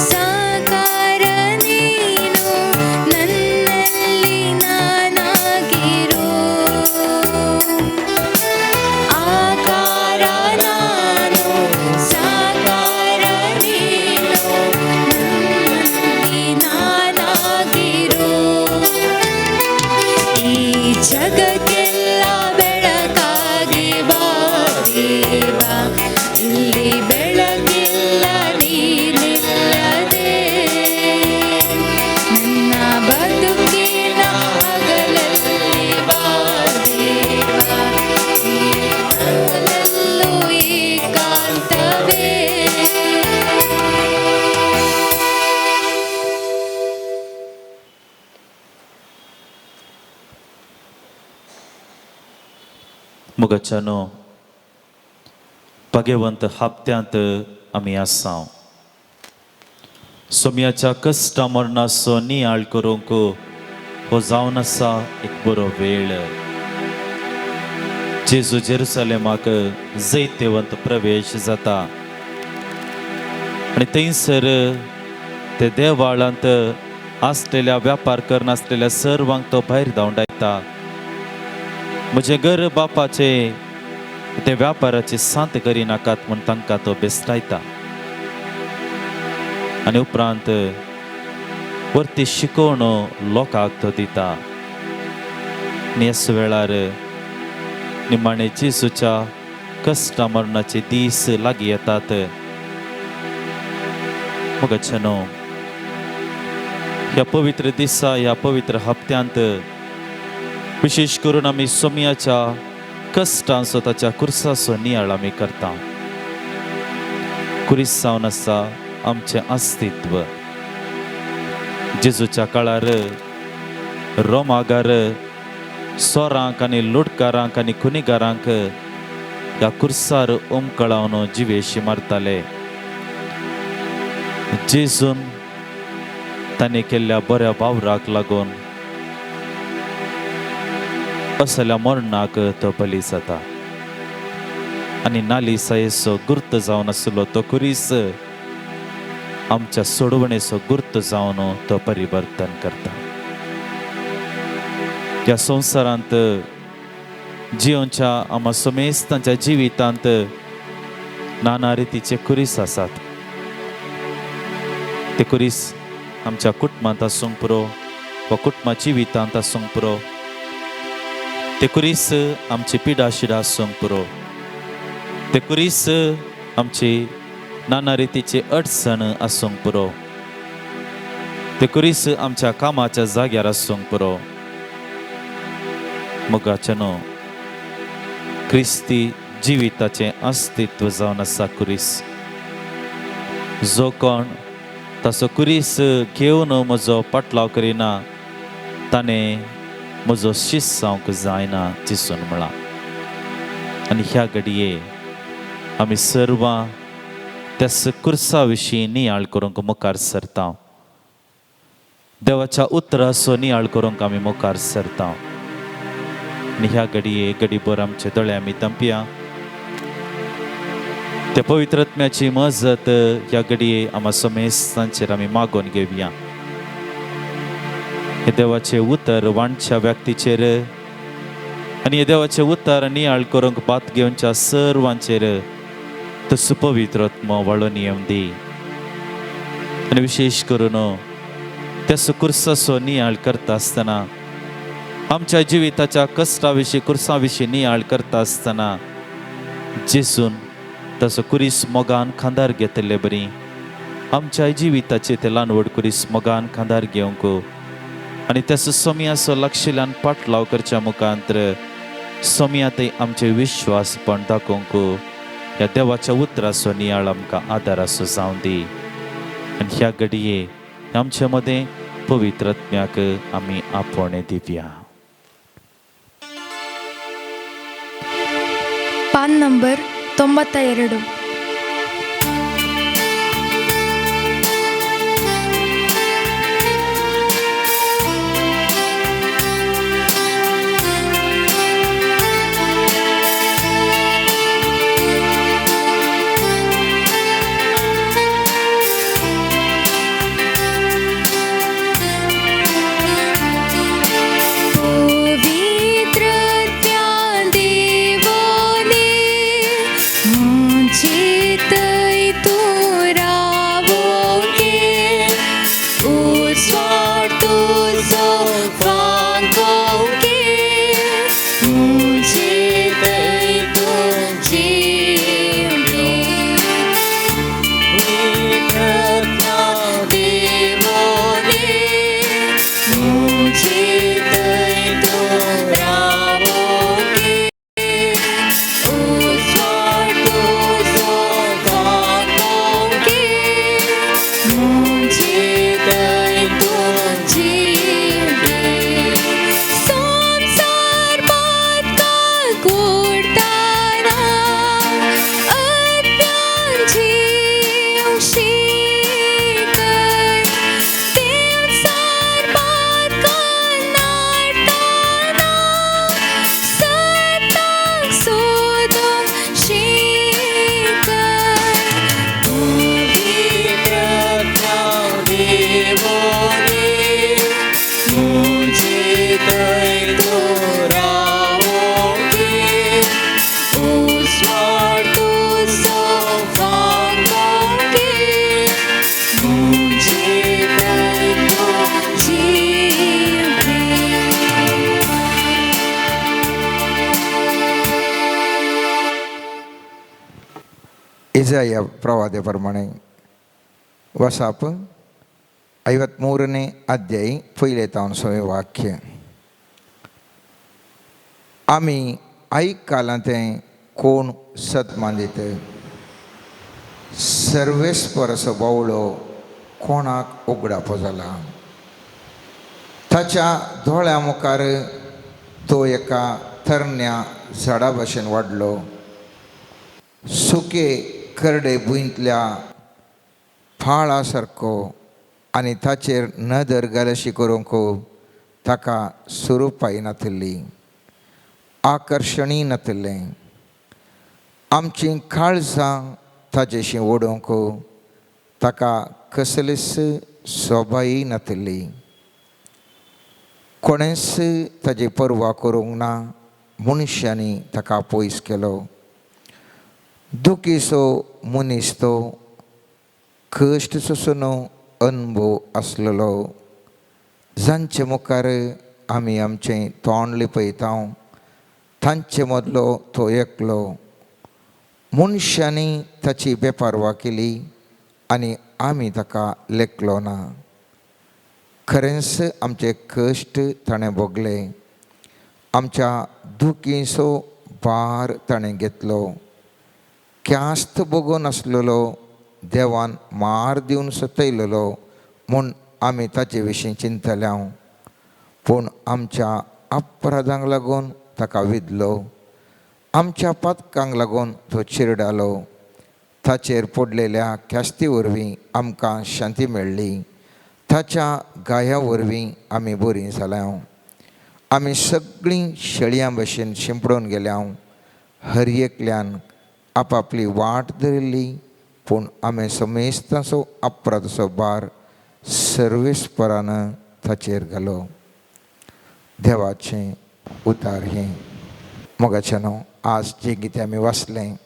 ಸಾಕಾರ ನೀನು, ನನ್ನಲ್ಲಿ ನಾನಾಗಿರು. ಆಕಾರ ನಾನು, ಸಾಕಾರ ನೀನು, ನನ್ನಲ್ಲಿ ನಾನಾಗಿರು. ಈ ಜಗಕ್ಕೆಲ್ಲ ಬೆಳಕಾಗಿ ಬಾ ದೇವ, ಇಲ್ಲಿ ಬೆಳಕಿಲ್ಲ ನೀನಿಲ್ಲದೆ. ನನ್ನ ಬದುಕಿನ ಹಗಲಲ್ಲಿ ಬಾ ದೇವ, ಈ ಹಗಲಲ್ಲೂ ಏಕಾಂತವೇ. मुगाच्यानो भाग्यवंत हप्त्यांत आमी आसा. सोम्याच्या कश्टा मरणाचो नियाळ करूंक हो जावन आसा एक बरो वेळ. जेजू जेरुसलेमाक जैतेवंत प्रवेश जाता आनी थंयसर ते देवाळांत आसलेल्या व्यापार करनासलेल्या सर्वांक तो भायर धांवडायता. म्हजें घर बापाचे ते व्यापाराचे सांत करिनाकात म्हूण तांकां तो बेस्टायता. आनी उपरांत वरती शिकवण लोकांक तो दिता. आनी ह्याच वेळार निमाणे जेजूच्या कश्टा मरणाचे दीस लागीं येतात. मोगाच्यानो, ह्या पवित्र दिसा, ह्या पवित्र हप्त्यांत विशेश करून आमी सोम्याच्या कश्टांचो, ताच्या कुर्साचो नियाळ आमी करता. कुरीस जावन आसा आमचें अस्तित्व. जेजूच्या काळार रोमागार सोरांक आनी लुटकारांक आनी खुनीगारांक ह्या कुर्सार उमकळावन जिवेशी मारताले. जेजून ताणें केल्ल्या बऱ्या वावराक लागून असल्या मरणाक तो बली जाता. आनी नालिसायेचो गुर्त जावन आसलो तो कुरीस आमच्या सोडवणेचो गुर्त जावन तो परिवर्तन करता. ह्या संवसारांत जियोनच्या आमा समेस्तांच्या जिवितांत नाना रितीचे कुरीस आसात. ते कुरीस आमच्या कुटुंबांत आसूंक पुरो वा कुटुंबा जिवितांत आसूंक पुरो, ते कुरीस आमची पिडा शिडा आसूंक पुरो, ते कुरीस आमची नाना रितीचे अडचण आसूंक पुरो, ते कुरीस आमच्या कामाच्या जाग्यार आसूंक पुरो. मोगाचें न्हू क्रिस्ती जिविताचें अस्तित्व जावन आसा कुरीस. जो कोण ताचो कुरीस घेवन म्हजो पाटलाव करिना ताणें म्हजो शीस जावंक जायना जिसून म्हळां. आनी ह्या घडये आमी सर्वां त्याच कुर्सा विशीं नियाळ करूंक मुखार सरता. देवाच्या उतराचो नियाळ करूंक आमी मुखार सरता. आनी ह्या घडये घडीभर आमचे दोळे आमी तंपया. त्या पवित्रत्म्याची मजत ह्या घडये आमा समेस्तांचेर आमी मागोवन घेवया. हे देवाचें उतर वाणच्या व्यक्तीचेर आनी हे देवाचें उतर नियाळ करूंक बात घेवच्या सर्वांचेर तो सुपवित्रत्म वाळोन येवं दी. आनी विशेश करून त्या कुर्साचो नियाळ करता आसतना आमच्या जिविताच्या कश्टा विशीं कुर्सा विशीं नियाळ करता आसतना जेसून ताचो कुरीस मोगान खांदार घेतले बरी आमच्या जिविताचे ते ल्हान व्हड कुरीस मोगान खांदार घेवंक आनी त्याचो सोमयाचो लागशिल्ल्यान पाटलाव करच्या मुखांत सोमया थंय आमचे विश्वासपण दाखोवंक ह्या देवाच्या उतराचो नियाळ आमकां आदार आसो जावं दी. आनी ह्या घडये आमचे मदें पवित्रत्म्याक आमी आपोवणें दिवया. PAN number 92. इजाया ಪ್ರವಾದ ಪ್ರಮಾಣೆ ವಸಾಪ್ 53ನೇ ಅಧ್ಯಾಯ पयले तावन सवें वाक्य. आमी आयकलां तें कोण सत मानदीत? सर्वेस्पराचो बावळो कोणाक उगडापो जाला? ताच्या दोळ्या मुखार तो एका तरण्या झाडा भशेन वाडलो. सुके करडे भुंयतल्या फाळा सारको आनी ताचेर नदर घालशी करूंक ताका सुरूपाय नातिल्ली, आकर्शणीय नातिल्लें. आमचीं काळजां ताजेशी ओडूंक ताका कसलीच सोबाय नातिल्ली. कोणेंच ताजी पर्वा करूंक ना. मनशांनी ताका पयस केलो. दुखीचो मनीस तो, कश्ट सोसून अनुभव आसलेलो. जांचे मुखार आमी आमचें तोंड लिपयता तांचे मदलो तो एकलो. मनशांनी ताची बेपारवा केली आनी आमी ताका लेखलो ना. खरेंच आमचे कश्ट ताणें भोगले, आमच्या दुखीचो भार ताणें घेतलो. ख्यास्त भोगून आसलेलो, देवान मार दिवन सतयलेलो म्हूण आमी ताचे विशीं चिंतल्या. पूण आमच्या अपराधांक लागून ताका विदलो, आमच्या पातकांक लागून तो चिरडालो. ताचेर पडलेल्या ख्यास्ती वरवीं आमकां शांती मेळ्ळी. ताच्या गाया वरवीं आमी बरीं जाल्या. आमी सगळीं शेळयां भशेन शिंपडून गेल्या. हर एकल्यान आपापली वाट धरिल्ली, पूण आमी समेस्तांचो अपराधाचो भार सर्वेस्परान ताचेर घालो. देवाचें उतार हें. मोगाचें न्हू, आज जें कितें आमी वाचलें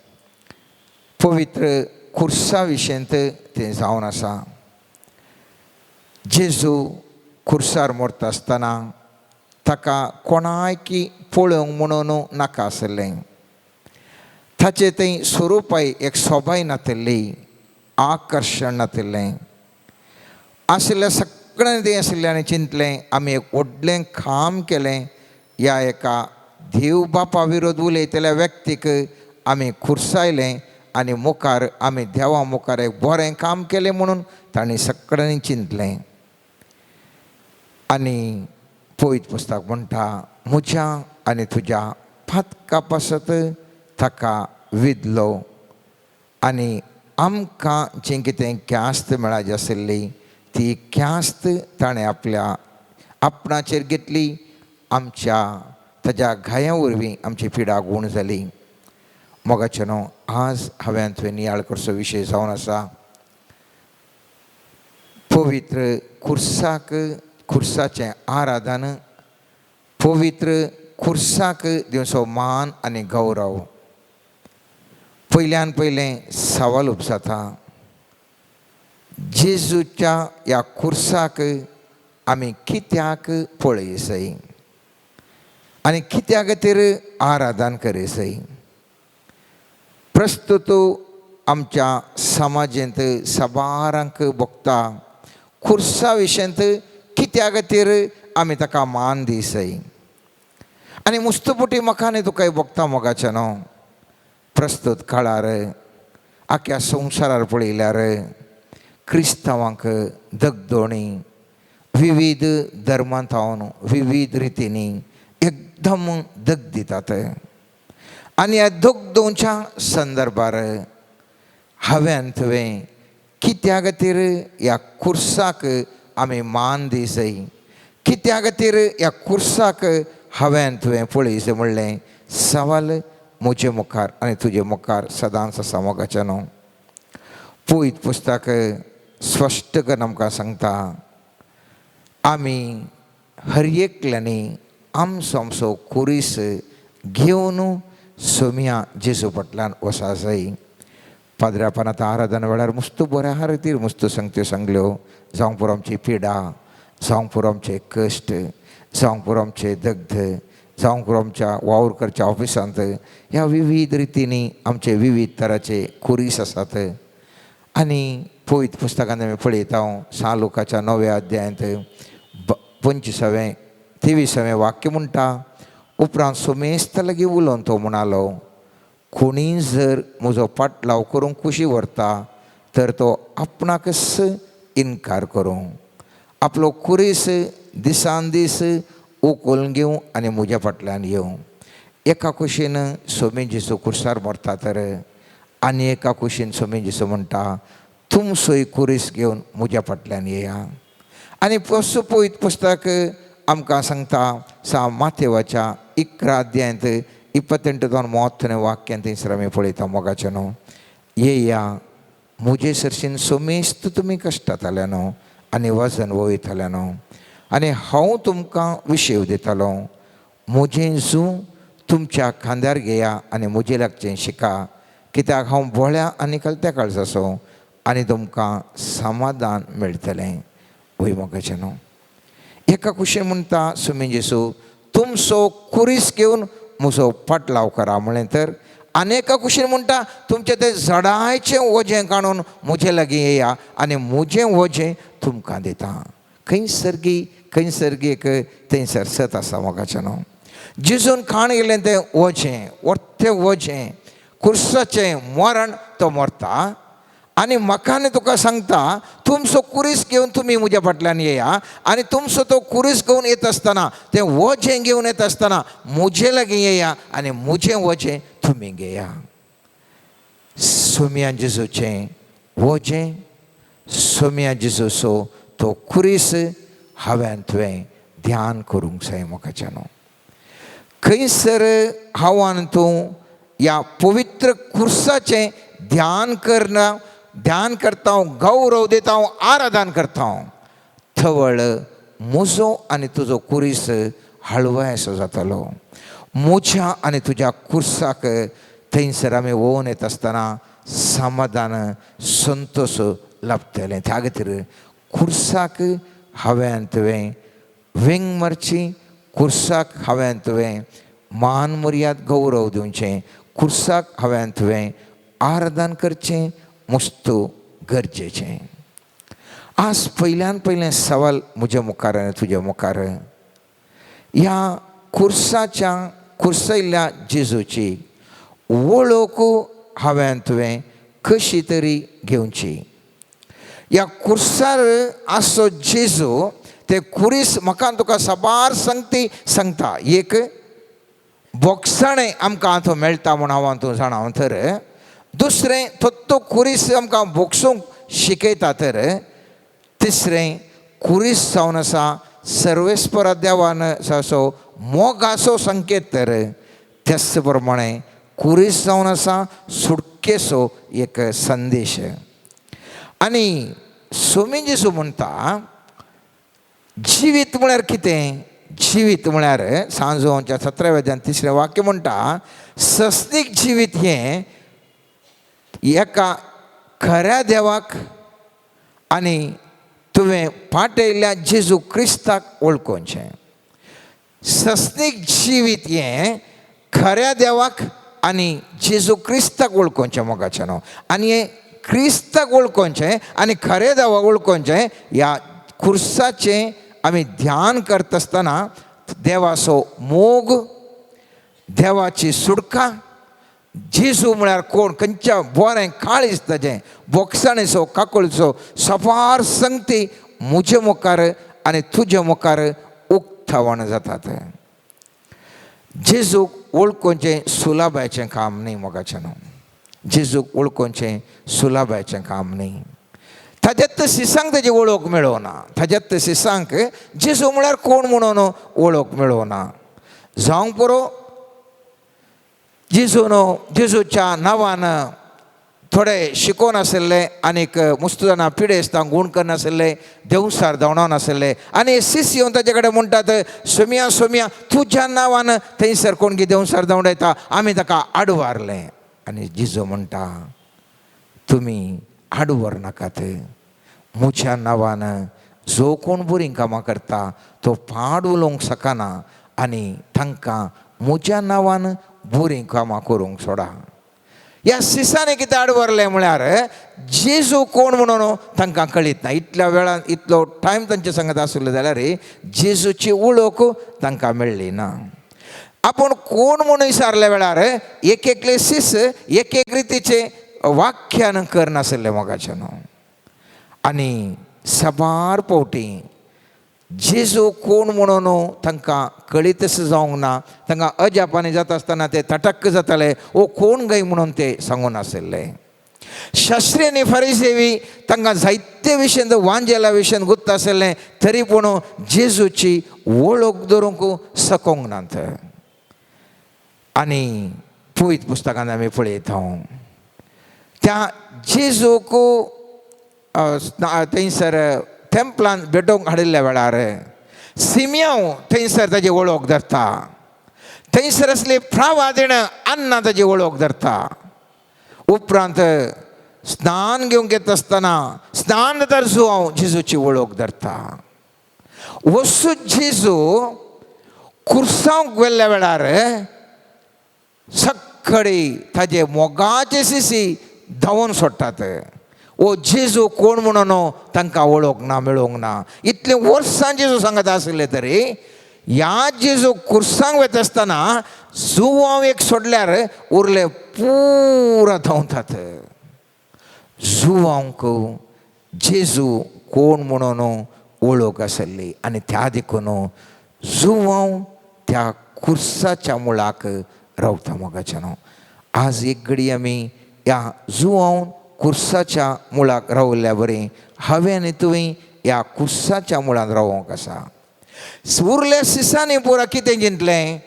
पवित्र खुर्सा विशयंत तें जावन आसा. जेजू खुर्सार मरता आसतना ताका कोणायकी पळोवंक म्हणून नाका आसलें. ताचें थंय स्वरुपाय एक सोबाय नातिल्ली, आकर्शण नातिल्लें. आशिल्ल्या सगळ्यांनी तें आशिल्ल्यान चिंतलें आमी एक व्हडलें काम केलें. ह्या एका देव बापा विरोध उलयतल्या व्यक्तीक आमी खुर्सायलें आनी मुखार आमी देवा मुखार एक बरें काम केलें म्हणून तांणी सगळ्यांनी चिंतलें. आनी पवित्र पुस्तक म्हणटा, म्हज्या आनी तुज्या पातका पासत ताका विदलो आनी आमकां जें कितें ख्यास्त मेळाची आशिल्ली ती ख्यास्त ताणें आपल्या आपणाचेर घेतली. आमच्या ताज्या घाया वरवीं आमची पिडा गूण जाली. मोगाचें न्हू, आज हांवें तुवें नियाळ करचो विशय जावन आसा पवित्र खुर्साक, खुर्साचें आराधन, पवित्र खुर्साक दिवचो मान आनी गौरव. पयल्यान पयलें सवाल उपजाता, जेजूच्या ह्या खुर्साक आमी कित्याक पळयसय आनी कित्या खातीर आराधन करिसय? प्रस्तुत आमच्या समाजेंत साबारांक भोगता खुर्सा विशयंत कित्या खातीर आमी ताका मान दिसय? आनी मुस्तपुटी म्हाका न्ही तुका भोगता मोगाचें न्हू. प्रस्तुत काळार आख्या संवसारार पळयल्यार क्रिस्तांवांक दगदोणी विविध धर्मांत विविध रितींनी एकदम दग दितात. आनी ह्या दगदोवच्या संदर्भार हांवें तुवें कित्या खातीर ह्या खुर्साक आमी मान दिसय, कित्या खातीर ह्या खुर्साक हांवें तुवें पळयसय म्हणलें सवाल म्हजे मुखार आनी तुजे मुखार सदांच आसा मोगाचें न्हू. पवित्र पुस्तक स्पश्ट करून आमकां सांगता, आमी हर एकल्यांनी आमचो आमचो खुरीस घेवन सोमया जेजू फाटल्यान वसा जाय. पाद्र्यापान आतां आराधना वेळार मुस्त बऱ्या खातीर मुस्त सांगत्यो सांगल्यो. जावंक पुरो आमची पिडा, जावंक पुरो आमचे कश्ट, जावंक पुरो आमचे दग्ध, जावंक पुरो आमच्या वावर करच्या ऑफिसांत, ह्या विविध रितींनी आमचे विविध तराचे खुरीस आसात. आनी पवित्र पुस्तकांत आमी पळयता सा लुकाच्या 9व्या अध्यायांत 25वें 23वें वाक्य म्हणटा, उपरांत सोमेस्त लागीं उलोवन तो म्हणालो, कोणी जर म्हजो पाटलाव करूंक कुशी व्हरता तर तो आपणाकच इनकार करूं, आपलो खुरीस दिसान दीस उखलून घेवं आनी म्हज्या फाटल्यान येवं. एका कुशीन सोमी जेजू खुर्सार मरता तर आनी एका कुशीन सोमी जेजू म्हणटा, तुमचोय खुरीस घेवन म्हज्या फाटल्यान येया. आनी पवित्र पुस्तक आमकां सांगता सा माथेवाच्या 11 अध्यायांत 28 30 वाक्यान थंयसर आमी पळयता मोगाचें न्हू, येया म्हजे सरशीन सोमेस्त तुमी कश्टाताले न्हू आनी वजन वयताले न्हू आनी हांव तुमकां विशेव दितालो. म्हजें जूं तुमच्या खांद्यार घेया आनी म्हजे लागचें शिका, कित्याक हांव भोळ्या आनी कलत्या काळजाचो आनी तुमकां समाधान मेळटलें. वय मोगाचें न्हू, एका कुशीन म्हणटा सुमी जेसू तुमचो कुरीस घेवन म्हजो पाटलाव करा म्हणलें तर, आनी एका कुशीन म्हणटा तुमचें तें जडायचें वजें काडून म्हजे लागीं येया आनी म्हजें वजें तुमकां दिता. खंयसर खंयसर एक थंयसर सत आसा मोगाचें न्हू. जेजून खाण गेलें तें वजें, वर्तें वजें, कुर्साचें मरण तो मरता आनी म्हाका आनी तुका सांगता तुमचो कुरीस घेवन तुमी म्हज्या फाटल्यान येया आनी तुमचो तो कुरीस घेवन येता आसतना तें वजें घेवन येता आसतना म्हजे लागीं येया आनी म्हजें वजें तुमी घेया. सोम्या जेजूचें वजें, सोम्या जेजूचो तो कुरीस हांवें तुवें ध्यान करूंक जाय मोगाचें न्हू. खंयसर हांव आनी तूं ह्या पवित्र कुर्साचें ध्यान करना, ध्यान करता, गौरव दिता, आराधन करता, थवळ म्हजो आनी तुजो कुरीस हळवाय असो जातालो. म्हज्या आनी तुज्या कुर्साक थंयसर आमी वोवन येता आसतना समाधान संतोश लाभतलें. त्या खातीर कुर्साक हांवें तुवें वेंग मारची, कुर्साक हांवें तुवें मान मर्याद गौरव दिवचें, कुर्साक हांवें तुवें आराधन करचें मस्त गरजेचें. आज पयल्यान पयलें सवाल म्हज्या मुखार आनी तुज्या मुखार, ह्या कुर्साच्या कुर्सयल्ल्या जेजूची वळख हांवें तुवें कशी तरी घेवची. ह्या कुर्सार आसो जेजू ते कुरीस म्हाका तुका साबार संगती सांगता. एक बोगसाणें आमकां आतां मेळटा म्हूण हांव तूं जाणा तर, दुसरें तो कुरीस आमकां बोगसूंक शिकयता तर, तिसरें कुरीस जावन आसा सर्वेस्परा देवान असो मोगाचो संकेत तर, त्याच प्रमाणे कुरीस जावन आसा सुटकेचो एक संदेश. आनी सोमी जेजू म्हणटा जिवीत म्हळ्यार कितें? जिवीत म्हळ्यार सांजोच्या 17व्या अध्यायांत 3रें वाक्य म्हणटा सस्तीक जिवीत हें एका खऱ्या देवाक आनी तुवें पाटयल्ल्या जेजू क्रिस्ताक वळखुचें. सस्तीक जिवीत हें खऱ्या देवाक आनी जेजू क्रिस्ताक वळखुचें मोगाचें न्हू. आनी हें क्रिस्ताक वळखुचें आनी खऱ्या देवाक वळखुचें ह्या कुर्साचें आमी ध्यान करता आसतना देवाचो मोग, देवाची सुटका, जेजू म्हळ्यार कोण, खंयच्या बरें काळीज ताजें, बोगसाणेचो काकुळचो सफार संगती म्हजे मुखार आनी तुजे मुखार उक्तावण जातात. जेजूक वळखुचें सुलाभायचें काम न्ही मोगाचें न्हू. जेजूक वळखुचें सुलाभायचें काम न्ही. ताज्यात शिसांक ताजी वळख मेळोना, ताज्यात शिसांक जेजू म्हळ्यार कोण म्हणून वळख मेळोना. जावंक पुरो जेजून जेजूच्या नांवान थोडे शिकोवन आशिल्ले आनीक मुस्त जाणां पिडेस्तांक गूण करनाशिल्ले, देंवसार धांवडावन आशिल्ले आनी शिस येवन ताजे कडेन म्हणटात सोमिया सोमिया तुज्या नांवान थंयसर कोण की देंवसार धांवडायता, आमी ताका आडवारलें. आनी जेजू म्हणटा तुमी आडवर नाकात, म्हज्या नांवान जो कोण बरीं कामां करता तो पाड उलोवंक शकना आनी तांकां म्हज्या नांवान बरीं कामां करूंक सोडा. ह्या सिसांनी कितें आडवरलें म्हळ्यार जेजू कोण म्हणून तांकां कळीत ना. इतल्या वेळान इतलो टायम तांचे संगत आशिल्लो जाल्यार जेजूची वळख तांकां मेळ्ळी ना. आपूण कोण म्हणून विचारल्या वेळार एक एकले सीस एक एक रितीचे वाक्यान करनाशिल्लें मोगाचें न्हू. आनी साबार फावटी जेजू कोण म्हणून तांकां कळीतच जावंक ना, तांकां अजापांनी जाता आसतना ते तटक्क जाताले, ओ कोण गाय म्हणून ते सांगून नाशिल्ले. शास्त्री आनी फारिसेवी तांकां जायते विशयन वांजेला विशयन गुत्त आशिल्लें, तरी पूण जेजूची वळख दवरूंक शकूंक नात. आनी पवित्र पुस्तकांत आमी पळयता त्या जेजूक थंयसर तेंपलान भेटोवंक हाडिल्ल्या वेळार सिमियांव थंयसर ताजी वळख धरता. थंयसर आसली प्रावादेण अन्ना ताजी वळख धरता. उपरांत स्नान घेवंक येता आसतना स्नान जाता जुवांव जेजूची वळख धरता. वस्तू जेजू कुर्सांक व्हेल्ल्या वेळार सकाळी ताजे मोगाचे सिसी धांवून सोडटात. ओ जेजू कोण म्हणून तांकां वळोवंक ना, मेळोवंक ना. इतलीं वर्सां जेजू सांगत आशिल्ले तरी ह्या जेजू कुर्सांक वता आसतना जुवांव एक सोडल्यार उरले पुरा धांवतात. जुवांक जेजू कोण म्हणून वळख आसली आनी त्या देखून जुवांव त्या कुर्साच्या मुळाक रावता. मोगाच्यानो, आज एक घडी आमी ह्या जुवांव कुर्साच्या मुळाक रावल्ल्या बरी हांवें आनी तुवें ह्या कुर्साच्या मुळांत रावोंक आसा. उरल्या सिसांनी पुरा कितें जिंतलें,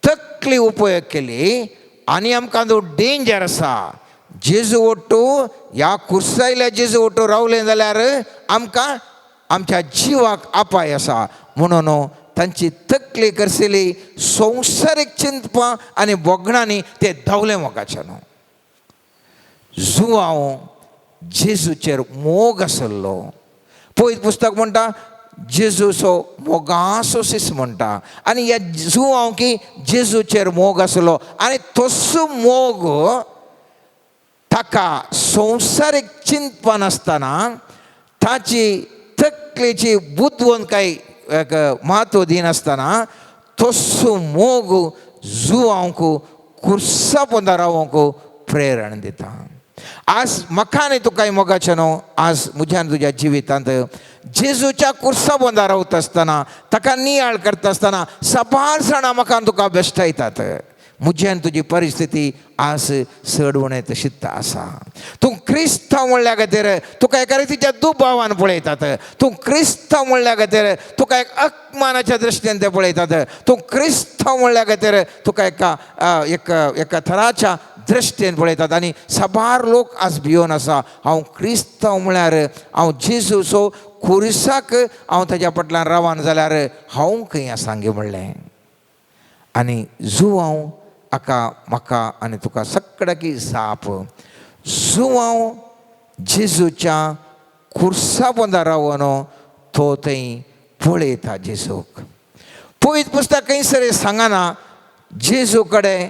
तकली उपयोग केली आनी आमकां तो डेंजर आसा. जेजू ओट्टू ह्या कुर्सायल्या जेजू ओट्टू रावलें जाल्यार आमकां आमच्या जिवाक अपाय आसा म्हणून तांची तकली करसली संवसारीक चिंतपां आनी भोगणांनी ते धांवले. मोगाच्यानो, जुवांव जेजूचेर मोग आसलो. पयत पुस्तक म्हणटा जेजूचो मोगासो सीस म्हणटा आनी ह्या जुवांव की जेजूचेर मोग आसलो आनी तसो मोग ताका संवसारीक चिंतपां नासतना ताची तकलेची बुदवंतकाय एक म्हत्व दिनासतना तसो मोग जुवांक कुर्सा पोंदा रावंक प्रेरण दिता. आज म्हाका आनी तुका मोगाचें न्हू, आज म्हज्या आनी तुज्या जिवितांत जेजूच्या कुर्सा पोंदा रावता आसतना ताका नियाळ करता आसतना साबार जाणां म्हाका आनी तुका बेश्टायतात. म्हजी आनी तुजी परिस्थिती आज चड उणें तशीच आसा. तूं क्रिस्तांव म्हणल्या खातीर तुका एका रितीच्या दुबावान पळयतात. तूं क्रिस्तांव म्हणल्या खातीर तुका एक अपमानाच्या दृश्टीन ते पळयतात. तूं क्रिस्तांव म्हणल्या खातीर तुका एका एक एका थराच्या दृश्टीन पळयतात. आनी साबार लोक आज भियोन आसा, हांव क्रिस्तांव म्हळ्यार हांव जेजूचो खुरिसाक हांव ताज्या फाटल्यान रावन जाल्यार हांव खंय आसा गे म्हणलें. आनी जुवांव हाका म्हाका आनी तुका सगळ्याकी जाप, जुवांव जेजूच्या खुर्सा पोंदा रावन तो थंय पळयता जेजूक. पवित्र पुस्तक खंयसर सांगना जेजू कडेन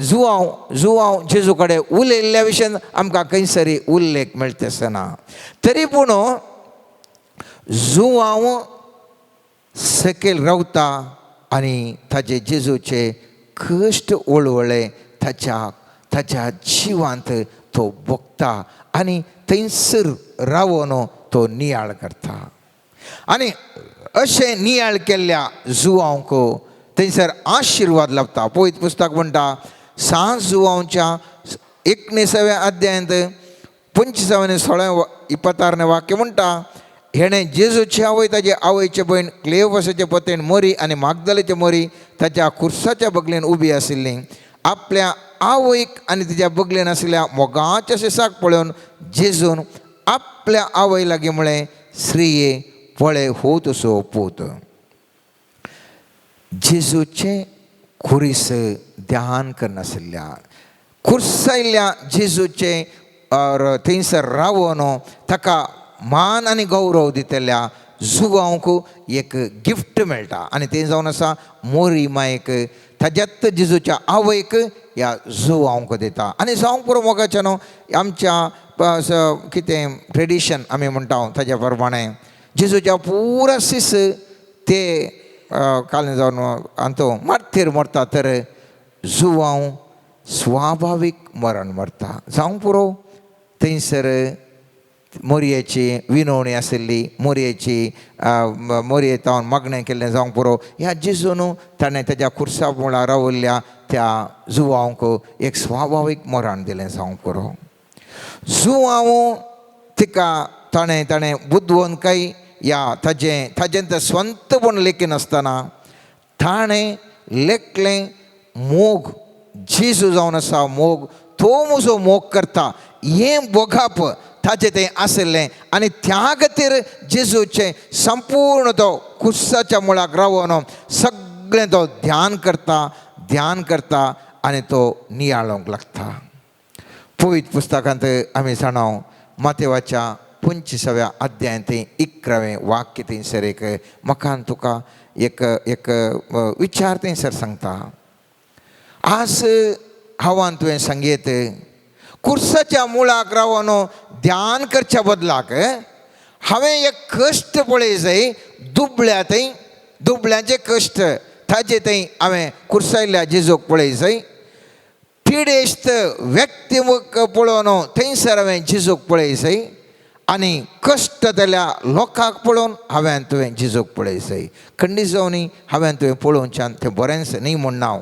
जुवांव जुवांव जेजू कडेन उलयल्ल्या विशयान आमकां खंयसर उल्लेख मेळटा आसना. तरी पूण जुवांव सकयल रावता आनी ताजे जेजूचे कश्ट वळवळे ताच्या ताच्या जिवांत तो भोगता आनी थंयसर रावन तो नियाळ करता. आनी अशें नियाळ केल्ल्या जुवांक थंयसर आशिर्वाद लाभता. पवित्र पुस्तक म्हणटा 6 जुवांच्या 19व्या अध्यायांत 25 आनी 16 26 वाक्य म्हणटा, हेणें जेजूची आवय ताजे आवयचे भयण क्लेवसाचे पतेण मोरी आनी मागदलेचे मोरी ताच्या खुर्साच्या बगलेन उबी आशिल्ली. आपल्या आवयक आनी तिच्या बगलेन आशिल्ल्या मोगाच्या शिसाक पळोवन जेजून आपल्या आवय लागीं म्हळें, स्त्रिये पळय हो तुजो पूत. जेजूचें खुरीस ध्यान करनाशिल्ल्या खुर्सायल्ल्या जेजूचें थंयसर रावन ताका मान आनी गौरव दितल्या जुवांक एक गिफ्ट मेळटा. आनी तें जावन आसा मोरी मायक ताज्यात जेजूच्या आवयक ह्या जुवांक दिता. आनी जावंक पुरो मोगाचें न्हू, आमच्या कितें ट्रेडिशन आमी म्हणटा ताज्या प्रमाणें जेजूच्या पुरा सीस ते काल जावन आंतो मारतीर मरता तर जुवांव स्वाभावीक मरण मरता. जावंक पुरो थंयसर मोरयेची विनवणी आशिल्ली, मोरयेची मोरये तावन मागणें केल्लें जावंक पुरो. ह्या जेजून ताणें ताज्या खुर्सा मुळार रावल्ल्या त्या जुवांक एक स्वाभावीक मरण दिलें जावंक पुरो. जुवांव तिका ताणें ताणें बुदवंतकाय या ताजें ताजें तें स्वंतपण लेखिनासतना ताणें लेखलें मोग जेजू जावन आसा मोग तो म्हजो मोग करता हें भोगप ताचें तें आशिल्लें. आनी त्या खातीर जेजूचें संपूर्ण तो कुर्साच्या मुळाक रावन सगळें तो ध्यान करता, ध्यान करता आनी तो नियाळोंक लागता. पवित्र पुस्तकांत आमी जाणा मातेवाच्या 25व्या अध्यायांत 11वें वाक्य थंयसर एक म्हाका तुका एक एक विचार थंयसर सांगता. आज हांवान तुवें सांगयत कुर्साच्या मुळाक रावन ध्यान करच्या बदलाक हांवें एक कश्ट पळय जाय दुबळ्या थंय, दुबळ्यांचे कश्ट ताजे थंय हांवें कुर्सायल्ल्या जेजूक पळय जाय. पिडेस्त व्यक्तिमुख पळोवन थंयसर हांवें जेजूक पळय जाय आनी कश्ट जाल्या लोकांक पळोवन हांवें तुवें जेजूक पळय जाय. खंडीत जावनी हांवें तुवें पळोवच्यान तें बरेंच न्ही म्हूण हांव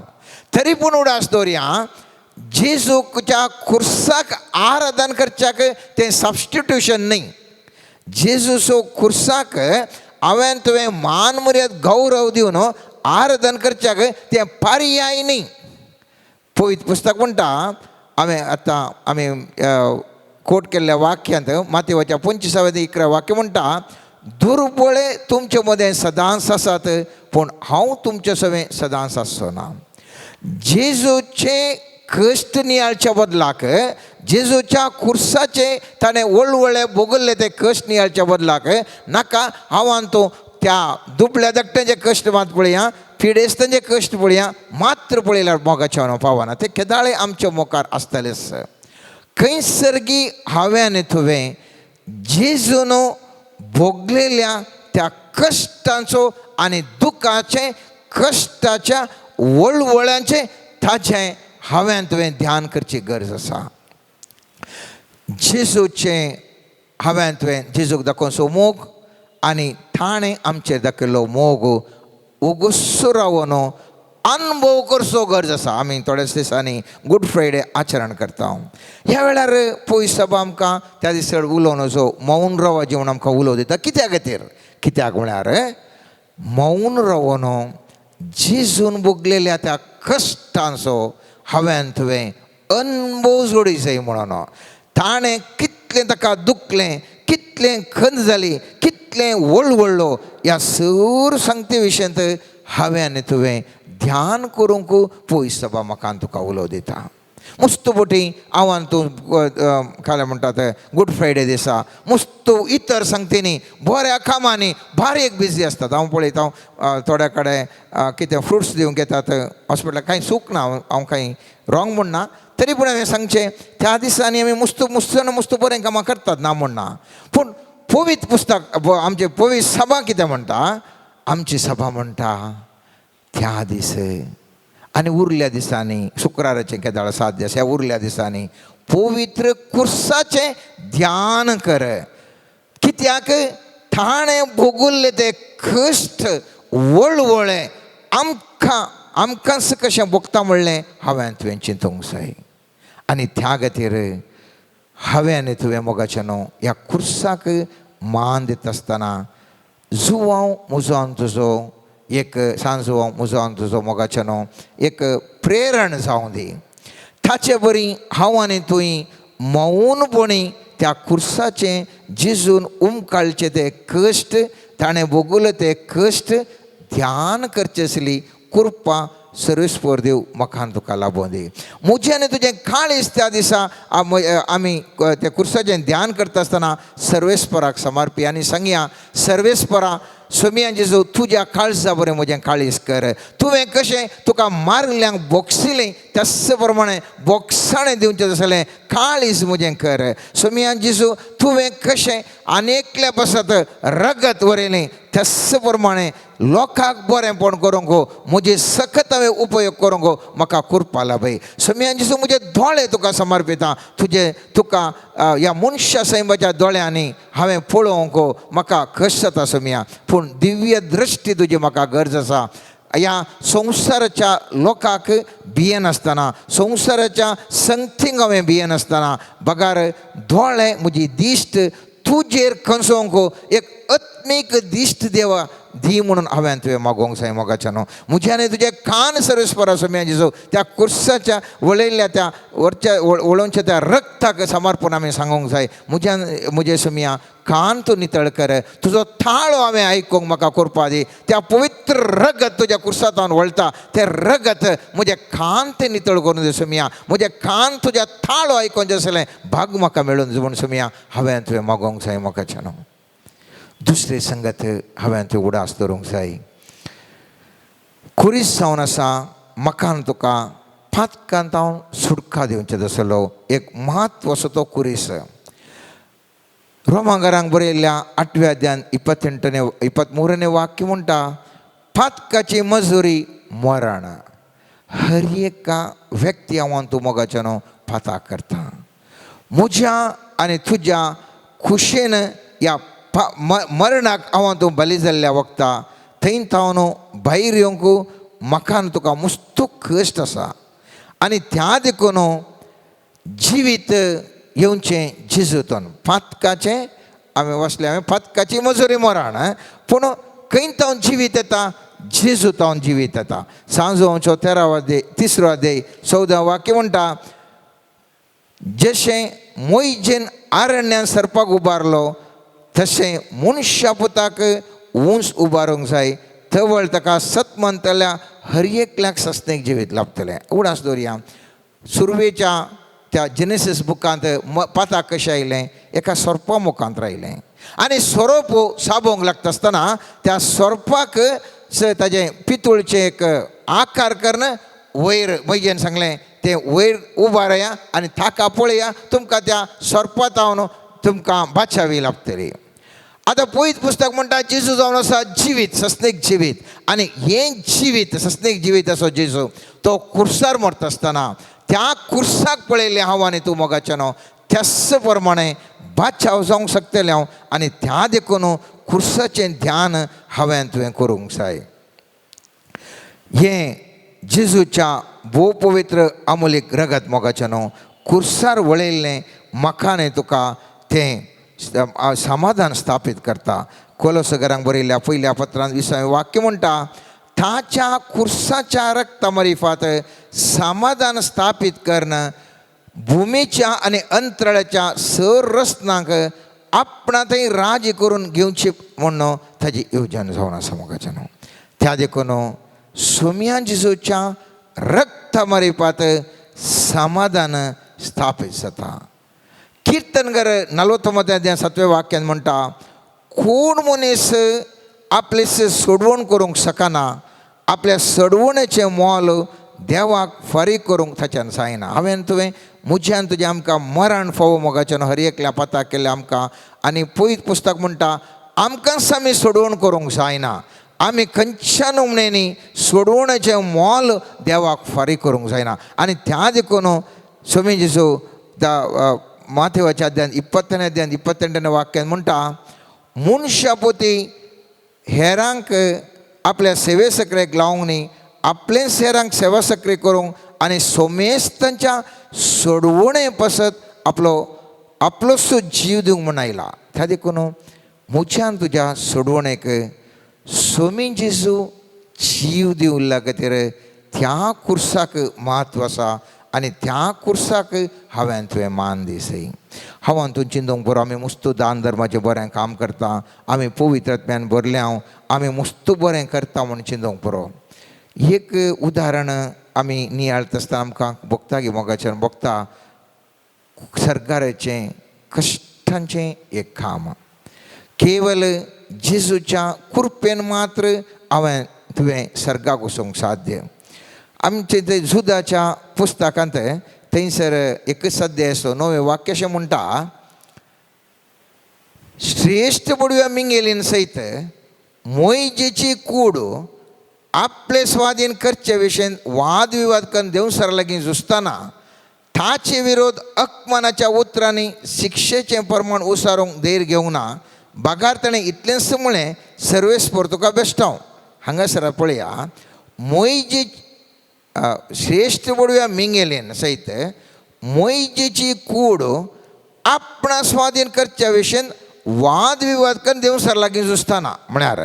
तरी पूण उडास दवरया जेजूच्या खुर्साक आराधन करच्याक तें सबस्टिट्यूशन न्ही. जेजूचो खुर्साक हांवें तुवें मान मर्याद गौरव दिवन आराधन करच्याक तें पर्याय न्ही. पवित्र पुस्तक म्हणटा हांवें आतां आमी कोट केल्ल्या वाक्यांत मातेवाच्या 25व्या 11 वाक्य म्हणटा, दुर्बळे तुमचे मदें सदांच आसात पूण हांव तुमचे सवें सदांच आसचो ना. जेजूचे कश्ट नियाळच्या बदलाक जेजूच्या खुर्साचे ताणें वळवळे भोगल्ले ते कश्ट नियाळच्या बदलाक नाका हांवान तूं त्या दुबळ्या धाकट्यांचे कश्ट मात पळया, पिडेस्तांचे कश्ट पळया, मात्र पळयल्यार मोगाच्या हांव पावना. ते केदाळे आमच्या मुखार आसतलेच. खंयसरगी हांवें आनी तुवें जेजून भोगलेल्या त्या कश्टांचो आनी दुखाचें कश्टाच्या वळवळ्यांचें ताचें हांवें तुवें ध्यान करची गरज आसा. जेजूचें हांवें तुवें जेजूक दाखोवचो मोग आनी ताणें आमचेर दाखयल्लो मोग उगोसो रावन अनुभव करचो गरज आसा. आमी थोड्याच दिसांनी गुड फ्रायडे आचरण करता. ह्या वेळार पयस सभा आमकां त्या दीस चड उलोवन असो मौन रावाचें म्हूण आमकां उलोव दिता. कित्या खातीर? कित्याक म्हळ्यार मौन रावन जेजून भोगलेल्या त्या कश्टांचो हांवें तुवें अनुभव जोडी जाय म्हणून. ताणें कितलें ताका दुखलें, कितलें खंत जाली, कितलें वळवळ्ळो ह्या सर सांगते विशयांत हांवें आनी तुवें ध्यान करूंक पयस सभा म्हाका तुका उलोव दिता. मुस्त बोटी हांव आनी तूं काल म्हणटात गुड फ्रायडे दिसा मुस्त इतर सांगतेनी बऱ्या कामांनी बारीक बिजी आसतात. हांव पळयता हांव थोड्या कडेन कितें फ्रुट्स दिवंक येतात हॉस्पिटलाक, कांय चूक ना, हांव कांय रॉंग म्हूण ना, तरी पूण हांवें सांगचें त्या दिसांनी आमी मुस्त मुस्त मुस्त बरें कामां करतात ना म्हूण ना. पूण पवित्र पुस्तक आमचें पवित्र सभा कितें म्हणटा? आमची सभा म्हणटा त्या दीस आनी उरल्या दिसांनी शुक्राराचें केदाळ 7 दीस ह्या उरल्या दिसांनी पवित्र कुर्साचें ध्यान कर. कित्याक ताणें भोगुल्ले ते कश्ट वळवळे आमकां आमकांच कशें भोगता म्हणलें हांवें तुवें चिंतूंक जाय. आनी त्या खातीर हांवें आनी तुवें मोगाचें न्हू ह्या कुर्साक मान दिता आसतना जुवांव म्हजो आनी तुजो एक सांजुवांव म्हजो आनी तुजो मोगाचें न्हू एक प्रेरण जावं दी. ताचे बरी हांव आनी तुवें मौनपणी त्या कुर्साचें जेजून उमकाळचें ते कश्ट ताणें भोगुले ते कश्ट ध्यान करचें आसली कृपा सर्वेस्पर देव म्हाका तुका लाबोवं दी. म्हजें आनी तुजें काळीज त्या दिसा आमी त्या कुर्साचें ध्यान करता आसतना सर्वेस्पराक समर्पी आनी सांगया, सर्वेस्परा सोमिया जेजू तुज्या काळजा बरें म्हजें काळीज कर. तुवें कशें तुका मारल्यांक बोगसिलें त्याच प्रमाणे बोगसाणें दिवचें आसलें काळीज म्हजें कर. सोमिया जेजू तुवें कशें आनी एकल्या पासत रगत वरयलें त्याच प्रमाणे लोकांक बरेंपण करूंक म्हजे सकत हांवें उपयोग करूंक म्हाका कृपा लाभय. सोमिया जेजू म्हजे दोळे तुका समर्पिता, तुजे तुका ह्या मनशा सैमाच्या दोळ्यांनी हांवें पळोवंक म्हाका कश्ट जाता सोमिया, पूण दिव्य दृश्टी तुजी म्हाका गरज आसा. ह्या संवसाराच्या लोकांक भियेनासतना संवसाराच्या संगतींक हांवें भियेनासतना बगार दोळे म्हजी दिश्ट तुजेर खंसोवंक एक आत्मीक दिश्ट देवा दी म्हणून हांवें तुवें मागोवंक जाय मोगाच्या न्हू. म्हज्या आनी तुजें कान सर्वेस्परा सोम्या जेजू त्या कुर्साच्या वळयल्ल्या त्या वरच्या वळोवच्या त्या रक्ताक समर्पण आमी सांगूंक जाय. म्हज्यान म्हजें सोम्या कान तूं नितळ कर, तुजो थाळो हांवें आयकूंक म्हाका करपा दी. त्या पवित्र रगत तुज्या कुर्सांतल्यान वळटा तें रगत म्हजें कान तें नितळ करून दी सोम्या. म्हजें कान तुज्या थाळो आयकूंक आसलें भाग म्हाका मेळून दी म्हूण सोम्या हांवें तुवें मागोवंक जाय मोगाच्या न्हू. दुसरे संगत हांवें तुवें उडास दवरूंक जाय. खुरीस जावन आसा म्हाका आनी तुका पातकांत हांव सुटका दिवचें तसलो एक म्हत्व असो तो खुरीस. रोमांगारांक बरयल्ल्या 8व्या अध्यान 23 वाक्य म्हणटा, पातकाची मजुरी मरण. हर एका व्यक्ती हांव तूं मोगाच्या न्हू पाताक करता. म्हज्या आनी तुज्या खुशेन ह्या मरणाक हांव तूं बली जाल्ल्या वखता थंय तावन भायर येवंक म्हाका आनी तुका मुस्तू कश्ट आसा. आनी त्या देखून जिवीत येवचें जेजूतून. पातकाचें आमी वसले हांवें पातकाची मजुरी मरण, पूण खंय तावन जिवीत येता? जेजू तावन जिवीत येता. सांजोवचो 13वो अध्याय 3रो अध्याय 14 वाक्य म्हणटा, जशें मोयजेन आरण्यान सरपाक उबारलो तशें मनशा पुताक उंच उबारूंक जाय, तवळ ताका सत मानतल्या हर एकल्याक सस्नेक जिवीत लाभतलें. उडास दवरया. सुरवेच्या त्या जेनेसीस बुकांत पाताक कशें आयलें? एका सोरपा मुखांत आयलें आनी सोरोप साबोवंक लागता आसतना त्या सोरपाक ताजें पितूळचें एक आकार करून वयर मैजेन सांगलें तें वयर उबारया आनी ताका पळया, तुमकां त्या सोरपातावन तुमकां बाचावी लाभतली. आतां पयत पुस्तक म्हणटा जेजू जावन आसा जिवीत, सस्नेक जिवीत. आनी हें जिवीत सस्नेक जिवीत असो जेजू तो कुर्सार मरता आसतना त्या कुर्साक पळयलें हांव आनी तूं मोगाचें न्हू त्याच प्रमाणे बाचाव जावंक शकतलें हांव. आनी त्या देखून कुर्साचें ध्यान हांवें तुवें करूंक जाय. हें जेजूच्या भोव पवित्र अमूलीक रगत मोगाचें न्हू कुर्सार वळयल्लें म्हाका आनी तुका तें समाधान स्थापीत करता. कोलोसगरांक बरयल्ल्या पयल्या पत्रांत 20वें वाक्य म्हणटा, ताच्या कुर्साच्या रक्ता मारिफात समाधान स्थापीत करून भुमीच्या आनी अंतराळाच्या संरचनांक आपणा थंय राजी करून घेवची म्हूण ताजी येवजण जावन आसा मोगाचें न्हू. त्या देखून सोम्या जेजूच्या रक्ता मारिफात समाधान स्थापीत जाता. कीर्तनगर 49 7व्या वाक्यान म्हणटा, कोण मनीस आपले सोडवण करूंक शकना, आपल्या सोडवणेचें मोल देवाक फारीक करूंक ताच्यान जायना. हांवें तुवें म्हज्यान तुजें आमकां मरण फावो मोगाच्यान हर एकल्या पाताक केल्लें आमकां. आनी पयत पुस्तक म्हणटा, आमकांच आमी सोडवण करूंक जायना, आमी खंयच्यान उमणेंनी सोडवणेचें मोल देवाक फारीक करूंक जायना. आनी त्या देखून स्वामी जेजू त्या माथेवाच्या अध्यान 20ನೇ अध्यान 28ನೇ वाक्यान म्हणटा, मनशापोती हेरांक आपल्या सेवे सक्रेक लावंक न्ही, आपलेच हेरांक सेवा सक्री करूंक आनी सोमेस्तांच्या सोडवणे पासत आपलो आपलोसो जीव दिवंक म्हूण आयला. त्या देखून म्हज्यान तुज्या सोडवणेक सोमी जेजू जीव दिवल्या खातीर त्या कुर्साक म्हत्व आसा आनी त्या कुर्साक हांवें तुवें मान दिसय. हांव तूं चिंतूंक बरो, आमी मुस्तू दान धर्माचें बरें काम करता, आमी पवित्रत्म्यान भरले हांव, आमी मुस्तू बरें करता म्हूण चिंतूंक बरो. एक उदाहरण आमी नियाळता आसतना आमकां भोगता गी मोगाचेर भोगता, सरकाराचें कश्टांचें एक काम. केवल जेजूच्या कृपेन मात्र हांवें तुवें सर्गाक वचूंक साध्य. आमचे ते जुदाच्या पुस्तकांत थंयसर एक सद्या आसो 9वें वाक्य अशें म्हणटा, श्रेश्ठ बडव्या मिंगेलीन सयत मोयजेची कूड आपले स्वाधीन करचे विशयन वादविवाद करून देवसरा लागीं झुजतना ताचे विरोध अपमानाच्या उतरांनी शिक्षेचें प्रमाण उसारूंक धैर्य घेवंक ना. बागार ताणें इतलेंच म्हळें, सर्वेस्पर तुका बेश्टांव. हांगासर पळया, मोयजे श्रेश्ठ बडव्या मिंगेलीन सयत मोयजेची कूड आपणा स्वाधीन करच्या विशयन वादविवाद करून देवसरा लागीं झुजतना म्हळ्यार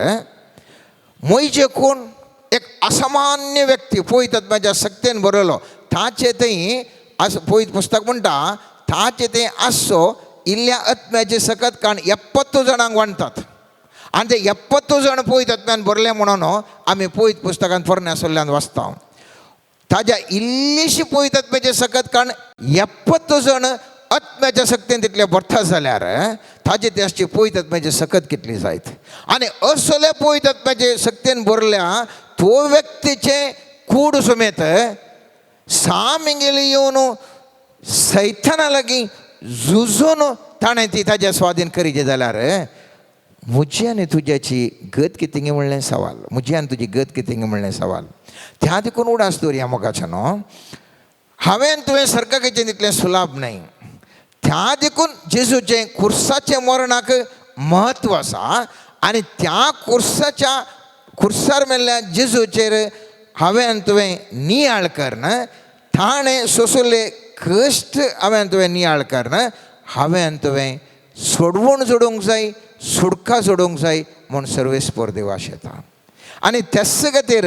मोयजे कोण एक असामान्य व्यक्ती पवित्र आत्म्याच्या शक्तेन बरयलो ताचे थंय आस पवित्र पुस्तक म्हणटा ताचे थंय आसचो इल्ल्या आत्म्याचे सकत कारण 70 जाणांक वांटतात आनी ते 70 जाण पवित्र आत्म्यान बरले म्हणून आमी पवित्र पुस्तकान पोरण्या सल्ल्यान वाचता. ताज्या इल्लीशी पवित्र आत्म्याचे सकत कारण 70 जाण आत्म्याच्या शक्तीन तितले भरता जाल्यार ताजे ते आसची पवित्र आत्म्याची सकत कितली जायत. आनी असले पवित्र आत्म्याचे शक्तीन भरल्या तो व्यक्तीचे कूड समेत सामिंगेली येवन सैताना लागीं झुजून ताणें ती ताज्या स्वाधीन करीचे जाल्यार म्हजी आनी तुज्याची गत कितें म्हणलें सवाल, म्हजी आनी तुजी गत कितें म्हणलें सवाल. त्या देखून उडास दवरया मोगाचो न्हू, हांवें तुवें सर्गाचें तितलें सुलाभ न्हय. त्या देखून जेजूचें खुर्साचें मरणाक म्हत्व आसा आनी त्या खुर्साच्या खुर्सार मेल्ल्या जेजूचेर हांवें तुवें नियाळ करून ताणें सोंसले कश्ट हांवें तुवें नियाळ करून हांवें तुवें सोडवण जोडूंक जाय, सुडका जोडूंक जाय म्हूण सर्वेस्पर देव आशेता. आनी त्याच खातीर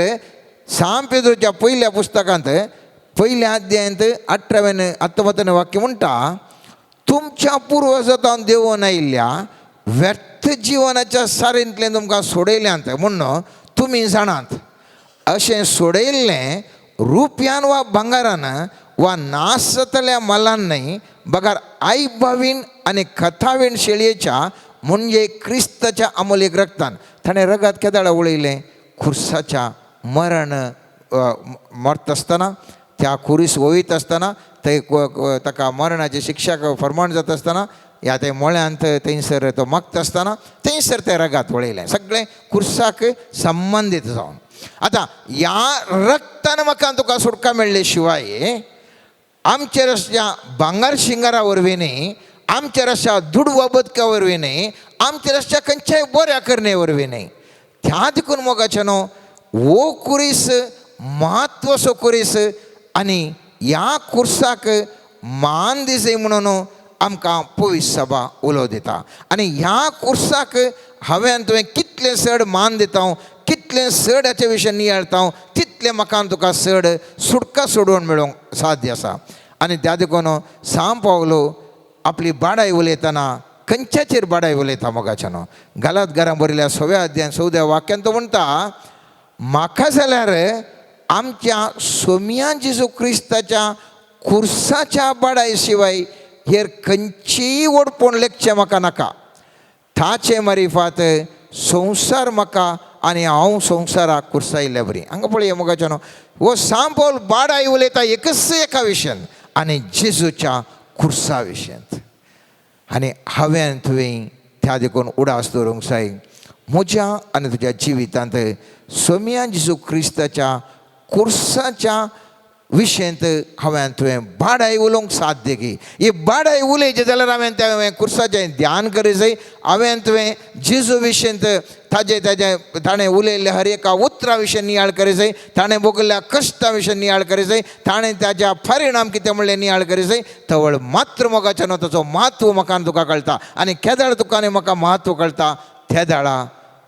सांत पेद्रूच्या पयल्या पुस्तकांत पयल्या अध्यायांत 18व्यान 19 वाक्य म्हणटा, तुमच्या पुर्वजांत देवून आयिल्ल्या व्यर्थ जिवनाच्या सारेंतल्यान तुमकां सोडयल्यांत म्हूण तुमी जाणात. अशें सोडयल्लें रुपयान वा भांगारान वा नास जातल्या मालान न्हय, बगर आईबावीन आनी कथावीन शेळयेच्या म्हणजे क्रिस्ताच्या अमोलीक रक्तान. ताणें रगात केदाळा उडयलें? खुर्साच्या मरण मरता आसतना, त्या खुरीस वयत आसतना, थंय ताका मरणाची शिक्षा फर्माण जाता आसतना, ह्या ते मळ्यांत थंयसर तो मागता आसतना थंयसर तें रगात वळयलें, सगळें खुर्साक संबंदीत जावन. आतां ह्या रक्तान म्हाका तुका सुटका मेळ्ळे शिवाय आमच्या रस्त्या भांगर शिंगारा वरवीं न्ही, आमच्या रस्त्या दुडवा बदका वरवीं न्ही, आमच्या रस्त्या खंयच्याय बऱ्या करणे वरवीं न्ही. त्या देखून मोगाचें न्हू हो खुरीस म्हत्वाचो खुरीस आनी ह्या खुर्साक मान दिसय म्हणून आमकां पवित्र सभा उलो दिता. आनी ह्या खुर्साक हांवें तुवें कितलें चड मान दिता, कितलें चड हाचे विशय नियाळता, तितलें म्हाका तुका चड सुटका सोडोवन मेळोवंक साध्य आसा. आनी त्या देखून सांत पावलो आपली बाडाय उलयतना खंयच्याचेर बाडाय उलयता मोगाच्यान गालात घरां बरयल्या 6व्या अध्यायान 14व्या वाक्यान तो म्हणटा, म्हाका जाल्यार आमच्या सोम्या जेजू क्रिस्ताच्या खुर्साच्या बाडाय शिवाय हेर खंयचीय ओडपोण लेखचें म्हाका नाका. ताचे मारिफात संवसार म्हाका आनी हांव संवसाराक खुर्सायल्ल्या बरी. हांगा पळय मोगाच्यान हो सांत पावल बाडाय उलयता एकच एका विशयान आनी जेजूच्या खुर्सा विशयांत. आनी हांवें तुवें त्या देखून उडास दवरूंक जाय म्हज्या आनी तुज्या जिवितांत सोम्या जेजू क्रिस्ताच्या खुर्साच्या विशयांत हांवें तुवें बाडाय उलोवंक साध्य की ही बाडाय उलयचे जाल्यार हांवें त्या खुर्साचें ध्यान करी जाय. हांवें तुवें जेजू विशयांत ताजे ताजे ताणें उलयल्ल्या हर एका उतरा विशय नियाळ करी जाय, ताणें भोगल्ल्या कश्टा विशय नियाळ करी जाय, ताणें ताज्या परिणाम कितें म्हणलें नियाळ करी जाय. तवळ मात्र मोगाचें न्हू ताचो म्हत्व म्हाका तुका कळटा. आनी केदाळ तुका आनी म्हाका म्हत्व कळटा तेदाळा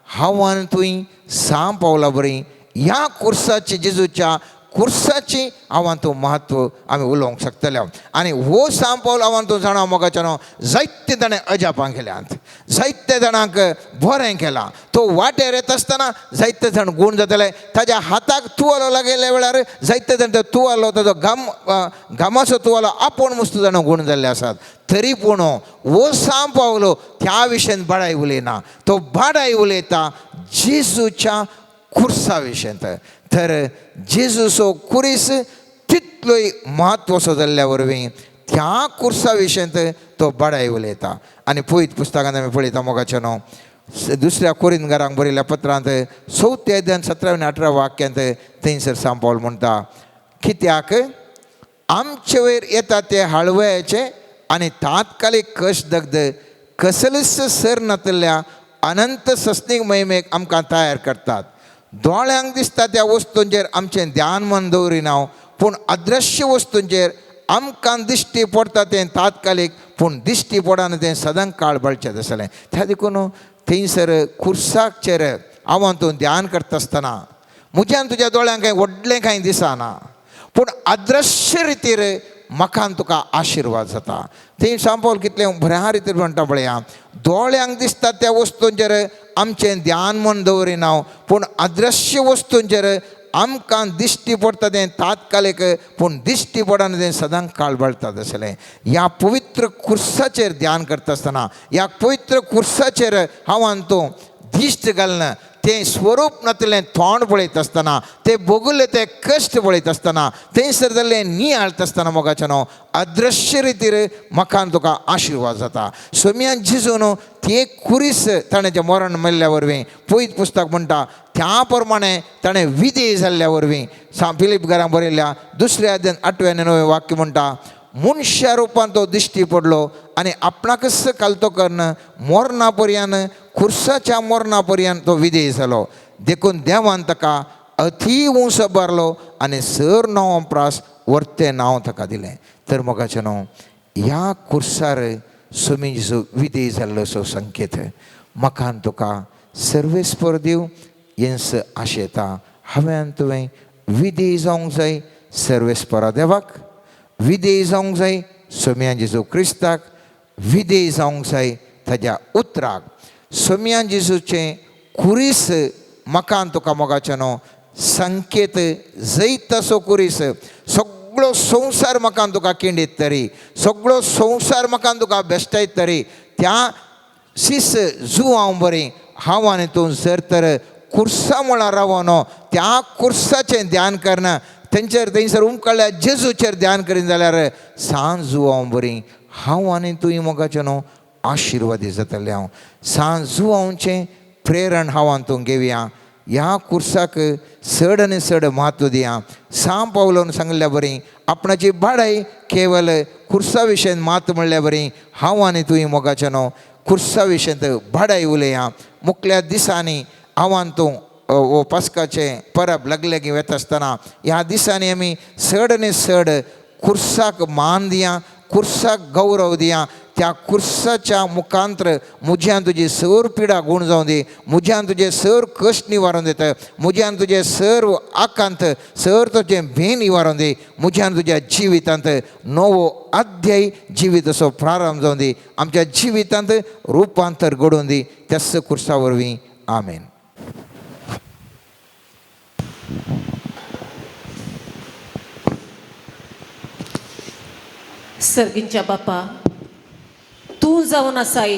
हांव आनी तुवें सांत पावला बरी ह्या खुर्साची जेजूच्या खुर्साची हांव तूं म्हत्व आमी उलोवंक शकतले. आनी हो सांत पावल हांव तूं जाणा मोगाचें न्हू जायते जाणें अजापां केल्यांत, जायते जाणांक बरें केलां. तो वाटेर येता आसतना जायते जाण गूण जातले, ताज्या हाताक तुवालो लागयल्ल्या वेळार जायते जाण तो तुवालो ताजो घाम घामाचो तुवालो आपोवन मुस्त जाण गूण जाल्ले आसात. तरी पूण हो सांत पावलो त्या विशयान बाडाय उलयना, तो बाडाय उलयता जेजूच्या खुर्सा विशयांत. तर जेजूचो खुरीस तितलोय म्हत्वाचो जाल्ल्या वरवीं त्या खुर्सा विशयांत तो बाडाय उलयता. आनी पवित्र पुस्तकांत आमी पळयता मोगाचें न्हू दुसऱ्या कोरिंदकारांक बरयल्ल्या पत्रांत 4थ्या अध्यायान 17 आनी 18 वाक्यांत थंयसर सांत पावल म्हणटा, कित्याक आमचे वयर येता ते हाळवयाचे आनी तात्कालीक कश्ट दग्ध कसलीच सर नातल्या अनंत सस्नीक महिमेक आमकां तयार करतात. दोळ्यांक दिसता त्या वस्तूंचेर आमचें ध्यान मन दवरिना, पूण अदृश्य वस्तूंचेर आमकां दिश्टी पडटा तें तात्कालीक, पूण दिश्टी पडना तें सदां काळ बळचें आसलें. त्या देखून थंयसर खुर्साचेर हांव तूं ध्यान करता आसतना म्हज्यान तुज्या दोळ्यांक कांय व्हडलें कांय दिसना, पूण अदृश्य रितीर म्हाका तुका आशिर्वाद जाता. थंय सांपोल कितलें बऱ्या रितीर म्हणटा पळया, दोळ्यांक दिसता त्या वस्तूंचेर आमचें ध्यान म्हूण दवरिना, पूण अदृश्य वस्तूंचेर आमकां दिश्टी पडटा तें तात्कालीक, पूण दिश्टी पडना तें सदां काळ बळटा. तसलें ह्या पवित्र खुर्साचेर ध्यान करता आसतना, ह्या पवित्र खुर्साचेर हांव तूं दिश्ट घालना, तें स्वरूप नातलें तोंड पळयत आसतना, ते भोगुल्ले ते कश्ट पळयत आसतना, थंयसर जाल्लें नियाळत आसतना मोगाचें न्हू अदृश्य रितीर म्हाका तुका आशिर्वाद जाता. सोम्यान जिजून ते खुरीस ताणें जें मरण मेल्ल्या वरवीं पयत पुस्तक म्हणटा त्या प्रमाणे ताणें विधेय जाल्ल्या वरवीं सांत फिलीप घरां बरयल्ल्या दुसऱ्या अध्यान 8वें आनी 9वें वाक्य म्हणटा, मनशा रुपान तो दिश्टी पडलो आनी आपणाकच कालतो करून मरणा पर्यान खुर्साच्या मरणा पर्यान तो विधेय जालो. देखून देवान ताका अती उंच भरलो आनी सर नांव प्रास वर्तें नांव ताका दिलें. तर मोगाचें न्हू ह्या खुर्सार सोमी जेजू विधेय जाल्लो असो संकेत म्हाका तुका सर्वेस्पर दिव येन्स आशेता. हांवें तुवें विधेय जावंक जाय सर्वेस्परा देवाक, विधेय जावंक जाय सोम्या जेजू क्रिस्ताक, विधेय जावंक जाय ताज्या उतराक. सोम्या जेजूचें खुरीस म्हाका तुका मोगाचें न्हू संकेत जैताचो खुरीस. सगळो संवसार म्हाका तुका किंडीत तरी, सगळो संवसार म्हाका तुका बेश्टायत तरी, त्या सीस जुवांव बरी हांव आनी तूं जर तर खुर्सा मुळां रावोन त्या खुर्साचें ध्यान करना, तेंचेर थंयसर उमकळ्ळ्या जेजूचेर ध्यान करीन जाल्यार सांज जुवांव बरी हांव आनी तूं मोगाचें न्हू आशिर्वादी जातलें. हांव सांज जुवांवचें प्रेरण हांव आनी तूं घेवया, ह्या खुर्साक चड आनी चड म्हत्व दिया. सांत पावलोन सांगिल्ल्या बरी आपणाची बाडाय केवल खुर्सा विशयन मात म्हणल्या बरी हांव आनी तूं मोगाचें न्हू खुर्सा विशयंत बाडाय उलया. मुखल्या दिसांनी हांव आनी तूं वो पास्काचें परब लागले वता आसतना ह्या दिसांनी आमी चड आनी चड खुर्साक मान दिया, खुर्साक गौरव दिया. त्या खुर्साच्या मुखांत्र म्हज्यान तुजी सर पिडा गूण जावं दी, म्हज्यान तुजें सर कश्ट निवारून दिता, म्हज्यान तुजें सर्व आकांत सर तुजें भें निवारून दी, म्हज्यान तुज्या जिवितांत नवो अध्याय जिविताचो प्रारंभ जावं दी, आमच्या जिवितांत रुपांतर घडोवन दी त्याच खुर्सा वरवीं. आमेन. सर्गींच्या बापा, तूं जावन आसाय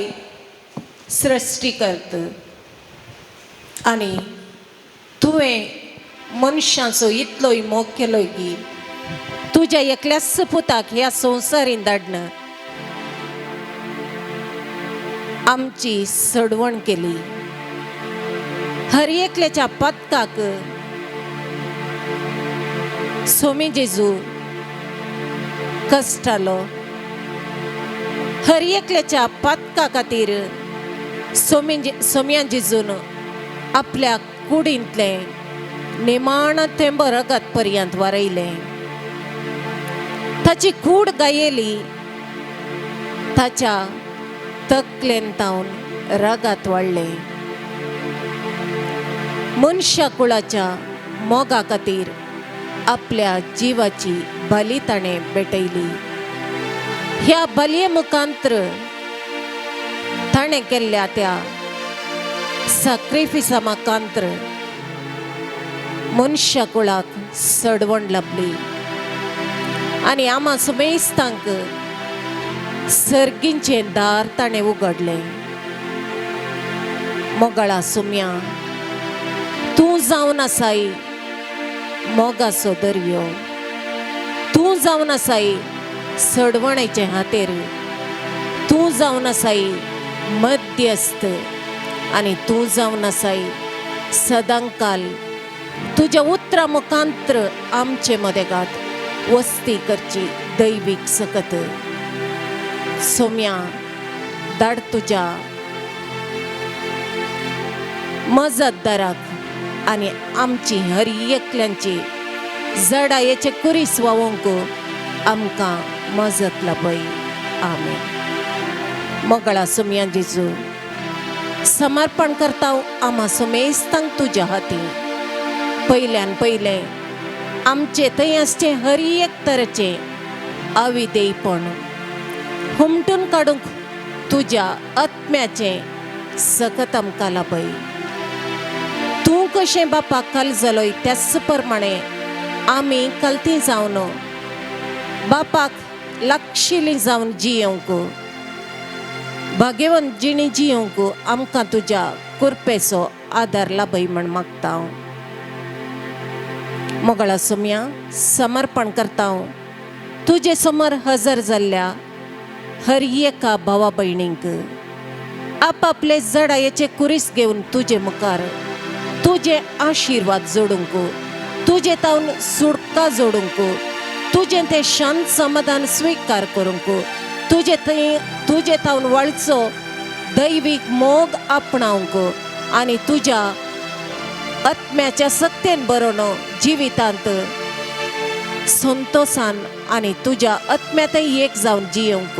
सृश्टीकर्त आनी तुवें मनशांचो इतलोय मोग केलोय की तुज्या एकल्याच पुताक ह्या संवसारीन धाडन आमची सडवण केली. हर एकल्याच्या पातकाक सोमी जेजू कश्टालो. हर एकल्याच्या पातका खातीर सोम्या जेजून आपल्या कुडींतलें निमाण थेंब रगत पर्यंत वारयलें. ताची कूड गायेली, ताच्या तकलेन तावन रगत वाडलें. मनशा कुळाच्या मोगा खातीर आपल्या जिवाची बली ताणें भेटयली. ह्या बलये मुखांत्र ताणें केल्ल्या त्या साक्रिफिसा मुखांत्र मनशा कुळाक सडवण लाभली आनी आमा सुमेस्तांक सर्गींचें दार ताणें उगडलें. मोगाळा सुम्या, तूं जावन आसाय मोगाचो दर्यो, तूं जावन आसाय सडवणेचें हातेर, तूं जावन आसाय मध्यस्थ आनी तूं जावन आसाय सदांकाल तुज्या उतरां मुखांत्र आमचे मदेगात वस्ती करची दैवीक सकत. सोम्या, धाड तुज्या मजतदाराक आनी आमची हर एकल्यांची जडायेचे कुरीस वावोंक आमकां मजत लाभय. आमेन. मोगाळा सोम्या जेजू, समर्पण करता आमा समेस्तांक तुज्या हाती. पयल्यान पयलें आमचे थंय आसचें हर एक तरेचें अविदेयपण हुमटून काडूंक तुज्या आत्म्याचें सकत आमकां लाभय. तूं कशें बापाक कलजलोय त्याच प्रमाणे आमी कलती जावन बापाक लागशिल्ली जावन जियेवंक, भाग्यवंत जिणी जियेवंक आमकां तुज्या कृपेचो आदार लाभय म्हण मागता हांव. मोगळा सोम्या समर्पण करता हांव तुजे समोर हजर जाल्ल्या हर एका भावा भयणींक. आपापले जडायेचे कुरीस घेवन तुजे मुखार तुजे आशिर्वाद जोडूंक, तुजे तावन सुटका जोडूंक, तुजें तें शांत समाधान स्विकार करूंक, तुजे थंय तुजे तावन वळचो दैवीक मोग आपणावंक आनी तुज्या आत्म्याच्या सत्तेन बरोवन जिवितांत संतोसान आनी तुज्या आत्म्यांतय एक जावन जियेवंक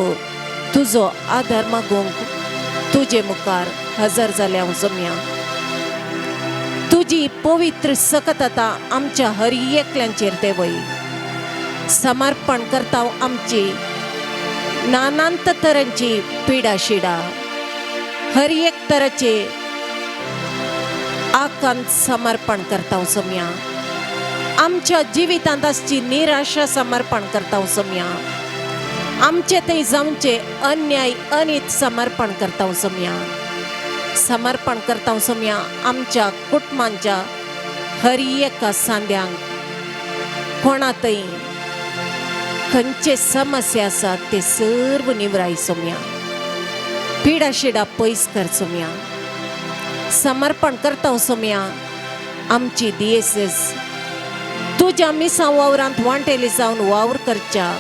तुजो आदार मागूंक तुजे मुखार हजर जाल्या हांव जमया. तुजी पवित्र सकत आतां आमच्या हर एकल्यांचेर देवय. समर्पण करता आमची नानांत तरांची पिडा शिडा, हर एक तराचे आकांत समर्पण करता सोम्या. आमच्या जिवितांत आसची निराशा समर्पण करता सोम्या. आमचे थंय जावचे अन्याय अनीत समर्पण करता सोम्या. समर्पण करता सोम्या आमच्या कुटुंबांच्या हर एका सांद्यांक कोणातय खंयचे समस्या आसात ते सर्व निवराय सोम्या. पिडा शिडा पयस कर सोम्या. समर्पण करता सोम्या आमची दियेसेस तुज्या मिसां वावरांत वांटेली जावन वावर करच्या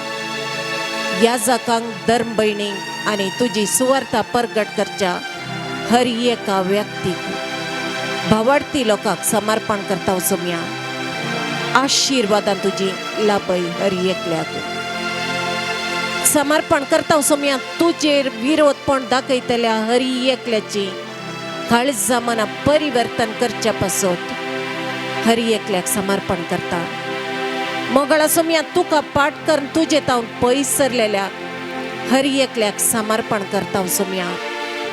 ह्या जाकांक धर्म भयणींक आनी तुजी सुवार्ता परगट करच्या हर एका व्यक्तीक भावार्थी लोकांक समर्पण करता सोम्या. आशिर्वादान तुजी लाभय हर एकल्याक. समर्पण करता सोम्या तुजेर विरोधपण दाखयतल्या हर एकल्याची काळजा मना परिवर्तन करच्या पासत हर एकल्याक समर्पण करता. मोगळा सोम्या तुका पाठ करून तुजे तावन पयस सरलेल्या हर एकल्याक समर्पण करता सोम्या.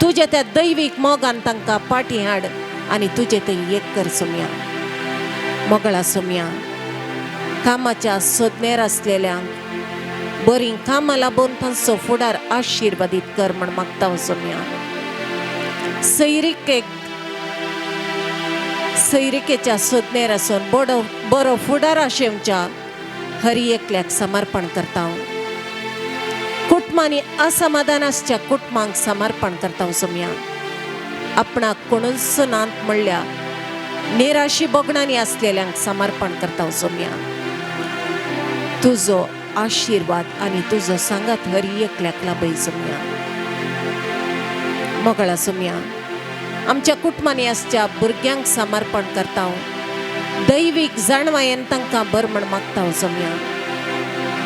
तुज्या त्या दैवीक मोगान तांकां पाटी हाड आनी तुजे थंय एक कर सोम्या. मोगळा सोम्या कामाच्या सोदनेर आसलेल्यांक बरीं कामां लाबोवन तांचो फुडार आशिर्वादीत कर म्हण मागता सोम्या. सैरिकेक सैरिकेच्या सोदनेर आसून बरो बरो फुडार आशेवच्या हर एकल्याक समर्पण करता. कुटुंबांनी असमाधान आसच्या कुटुंबांक समर्पण करता सोम्या. आपणाक कोणूच नात म्हणल्या निराशी भोगणांनी आसलेल्यांक समर्पण करता सोम्या. तुजो आशिर्वाद आनी तुजो सांगात हर एकल्याक लाभय सोम्या. मोगळा सोम्या आमच्या कुटुंबांनी आसच्या भुरग्यांक समर्पण करता. दैवीक जाणवायेन तांकां बर म्हण मागता सोम्या.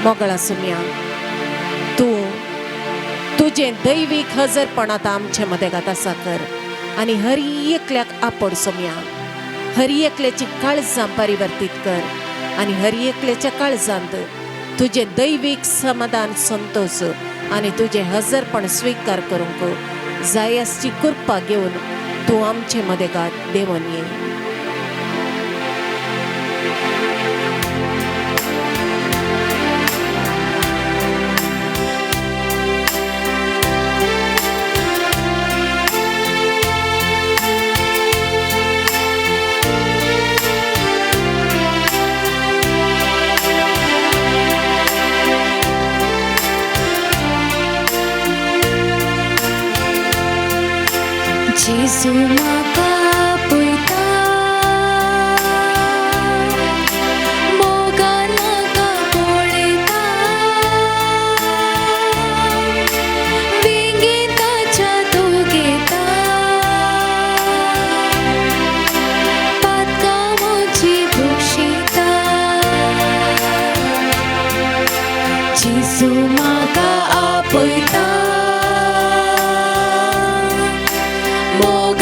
मोगळा सोम्या तूं तुजें दैवीक हजरपण आतां आमचे मदेगात आसा कर आनी हर एकल्याक आपड सोम्या. हर एकल्याची काळजां परिवर्तीत कर आनी हर एकल्याच्या काळजांत तुजें दैवीक समाधान संतोष आनी तुजें हजरपण स्विकार करूंक जाय आसची कृपा घेवन तूं आमचे मदेगात देवन ये. जेजू म्हाका पळयता, मोगान म्हाका पळयता, वेंगेताच्या तो घेता, पातकां म्हजी भोगशिता. जेजू म्हाका आपयता, मोगान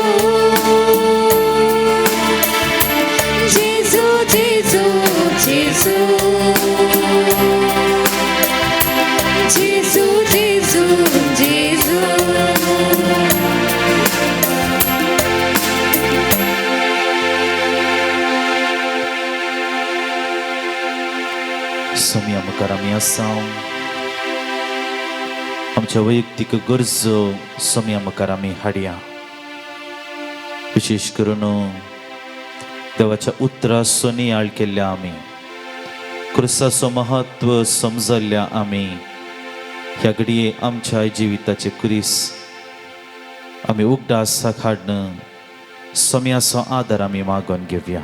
मुखार आमी आसा. आमच्या वैयक्तीक गरजो सोम्या मुखार आमी हाडया. विशेश करून देवाच्या उतराचो नियाळ केल्ल्या आमी, क्रिस्ताचो महत्व समजल्ल्या आमी ह्या घडये आमच्या जिविताचे क्रिस आमी उगडासाक हाडून सोम्याचो आदार आमी मागून घेवया.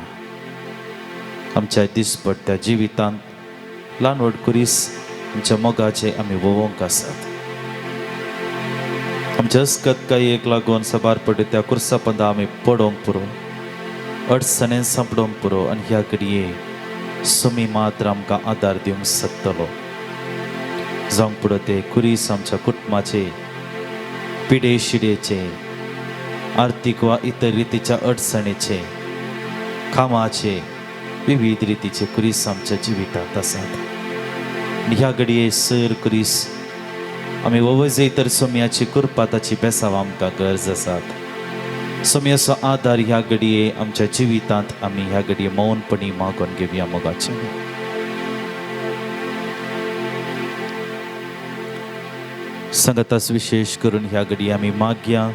आमच्या दिसपट्ट्या जिवितांत ल्हान व्हड कुरीस आमच्या मोगाचे आमी वोवंक आसात. आमच्या अस्कतकायेक लागून साबार पडटे त्या कुर्सा पंदा आमी पडोवंक पुरो, अडचणेन सांपडोवंक पुरो आनी ह्या घडये सुमी मात्र आमकां आदार दिवंक शकतलो. जावंक पुरो ते कुरीस आमच्या कुटुंबाचे, पिडे शिडेचे, आर्थीक वा इतर रितीच्या अडचणीचे, कामाचे, विविध रितीचे कुरीस आमच्या जिवितांत आसात. आनी ह्या घडये सर कुरीस आमी ववजय तर सोम्याची कृपा ताची बेसाव आमकां गरज आसात. सोम्याचो आदार ह्या घडये आमच्या जिवितांत आमी ह्या घडये मौनपणी मागून घेवया मोगाचें. सांगाताच विशेश करून ह्या घडये आमी मागया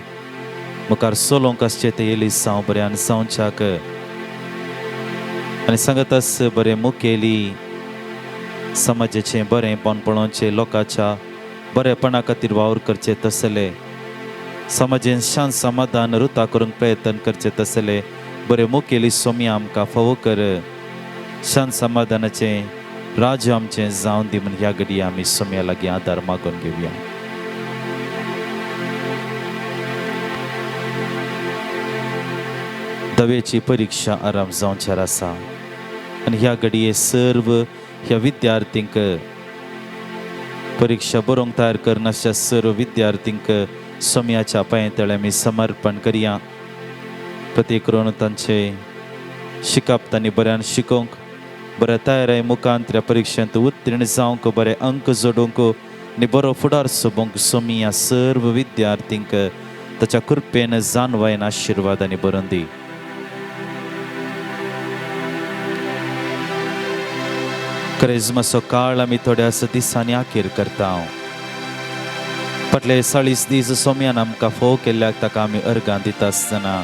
मुखार सोलोंक आसचें तें एलिसांव बऱ्यान जावच्याक आनी सांगाताच बरें मुखेली समाजाचें बरें पणपणाचें लोकांच्या बरेपणा खातीर वावर करचें तसले, समाजेन शांत समाधान रुता करूंक प्रयत्न करचें तसले बरें मुखेली सोमी आमकां फावो कर. शांत समाधानाचें राज्य आमचें जावन दी म्हूण ह्या घडये आमी सोम्या लागीं आदार मागून घेवया. दवेची परिक्षा आराम जावच्यार आसा आनी ह्या घडये सर्व ह्या विद्यार्थींक परिक्षा बरोवंक तयार करनासच्या सर्व विद्यार्थींक सोम्याच्या पांय तळे आमी समर्पण करया. प्रत्येक करून तांचे शिकप तांणी बऱ्यान शिकोवंक, बऱ्या तयाराय मुखांत ह्या परिक्षेंत उत्तीर्ण जावंक, बरे अंक जोडूंक आनी बरो फुडार सोबोवंक सोमी ह्या सर्व विद्यार्थींक ताच्या कृपेन जाणवायन आशिर्वादांनी बरोवन दी. क्रेजमाचो काळ आमी थोड्याच दिसांनी आखेर करता. फाटले 40 दीस सोम्यान आमकां फोव केल्ल्याक ताका आमी अर्गां दिता आसतना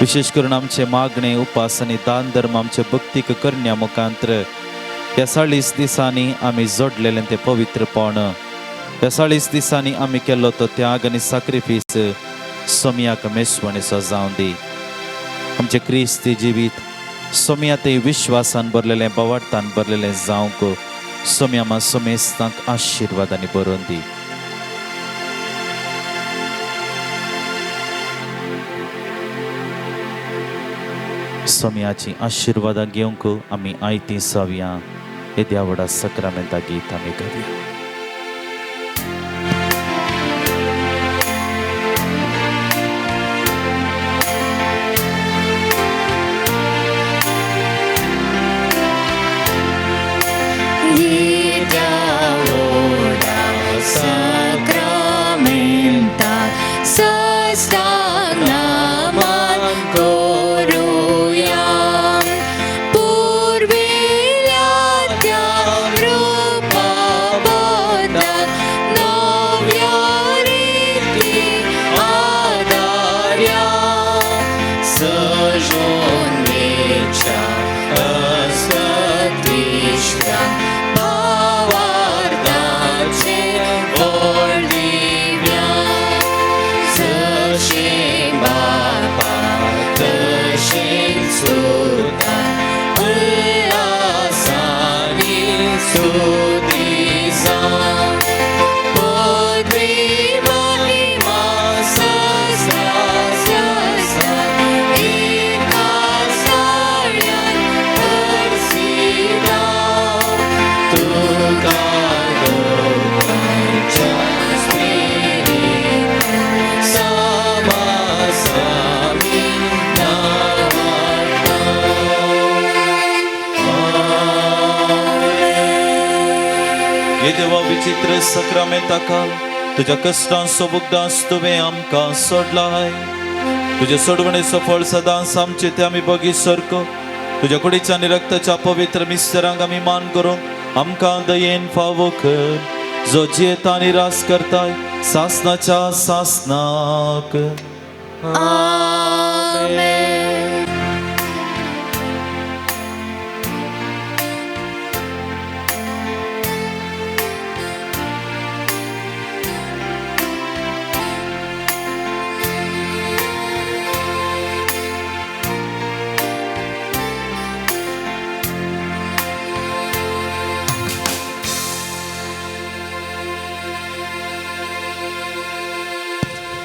विशेश करून आमचे मागणे, उपास आनी दान धर्म आमचे भक्तीक करण्या मुखांत्र ह्या 40 दिसांनी आमी जोडलेलें तें पवित्रपण, ह्या 40 दिसांनी आमी केल्लो तो त्याग आनी साक्रिफीस सोम्याक मेसवणेचो जावन दी. आमचें क्रिस्ती जिवीत सोम्या ते विश्वासान भरलेलें, बवार्तान भरलेलें जावंक सोम्या मा सोमेस्तांक आशिर्वादांनी बरोवन दी. सोम्याची आशिर्वादां घेवंक आमी आयतीं जावया. येद्या व्हडा सक्रामेंता गीत आमी गावया. विचित्र सक्रामेंताकाल तुज्या कश्टांचो बुगदांस तुवें आमकां सोडलाय. तुजे सोडवणेचो फळ सदांच आमचे ते आमी बगी सारको. तुज्या कुडीच्या आनी रक्ताच्या पवित्र मिस्तरांक आमी मान करूंक आमकां दयेन फावो कर, जो जियेता आनी रास करताय सासनाच्या सासनाक. आमेन.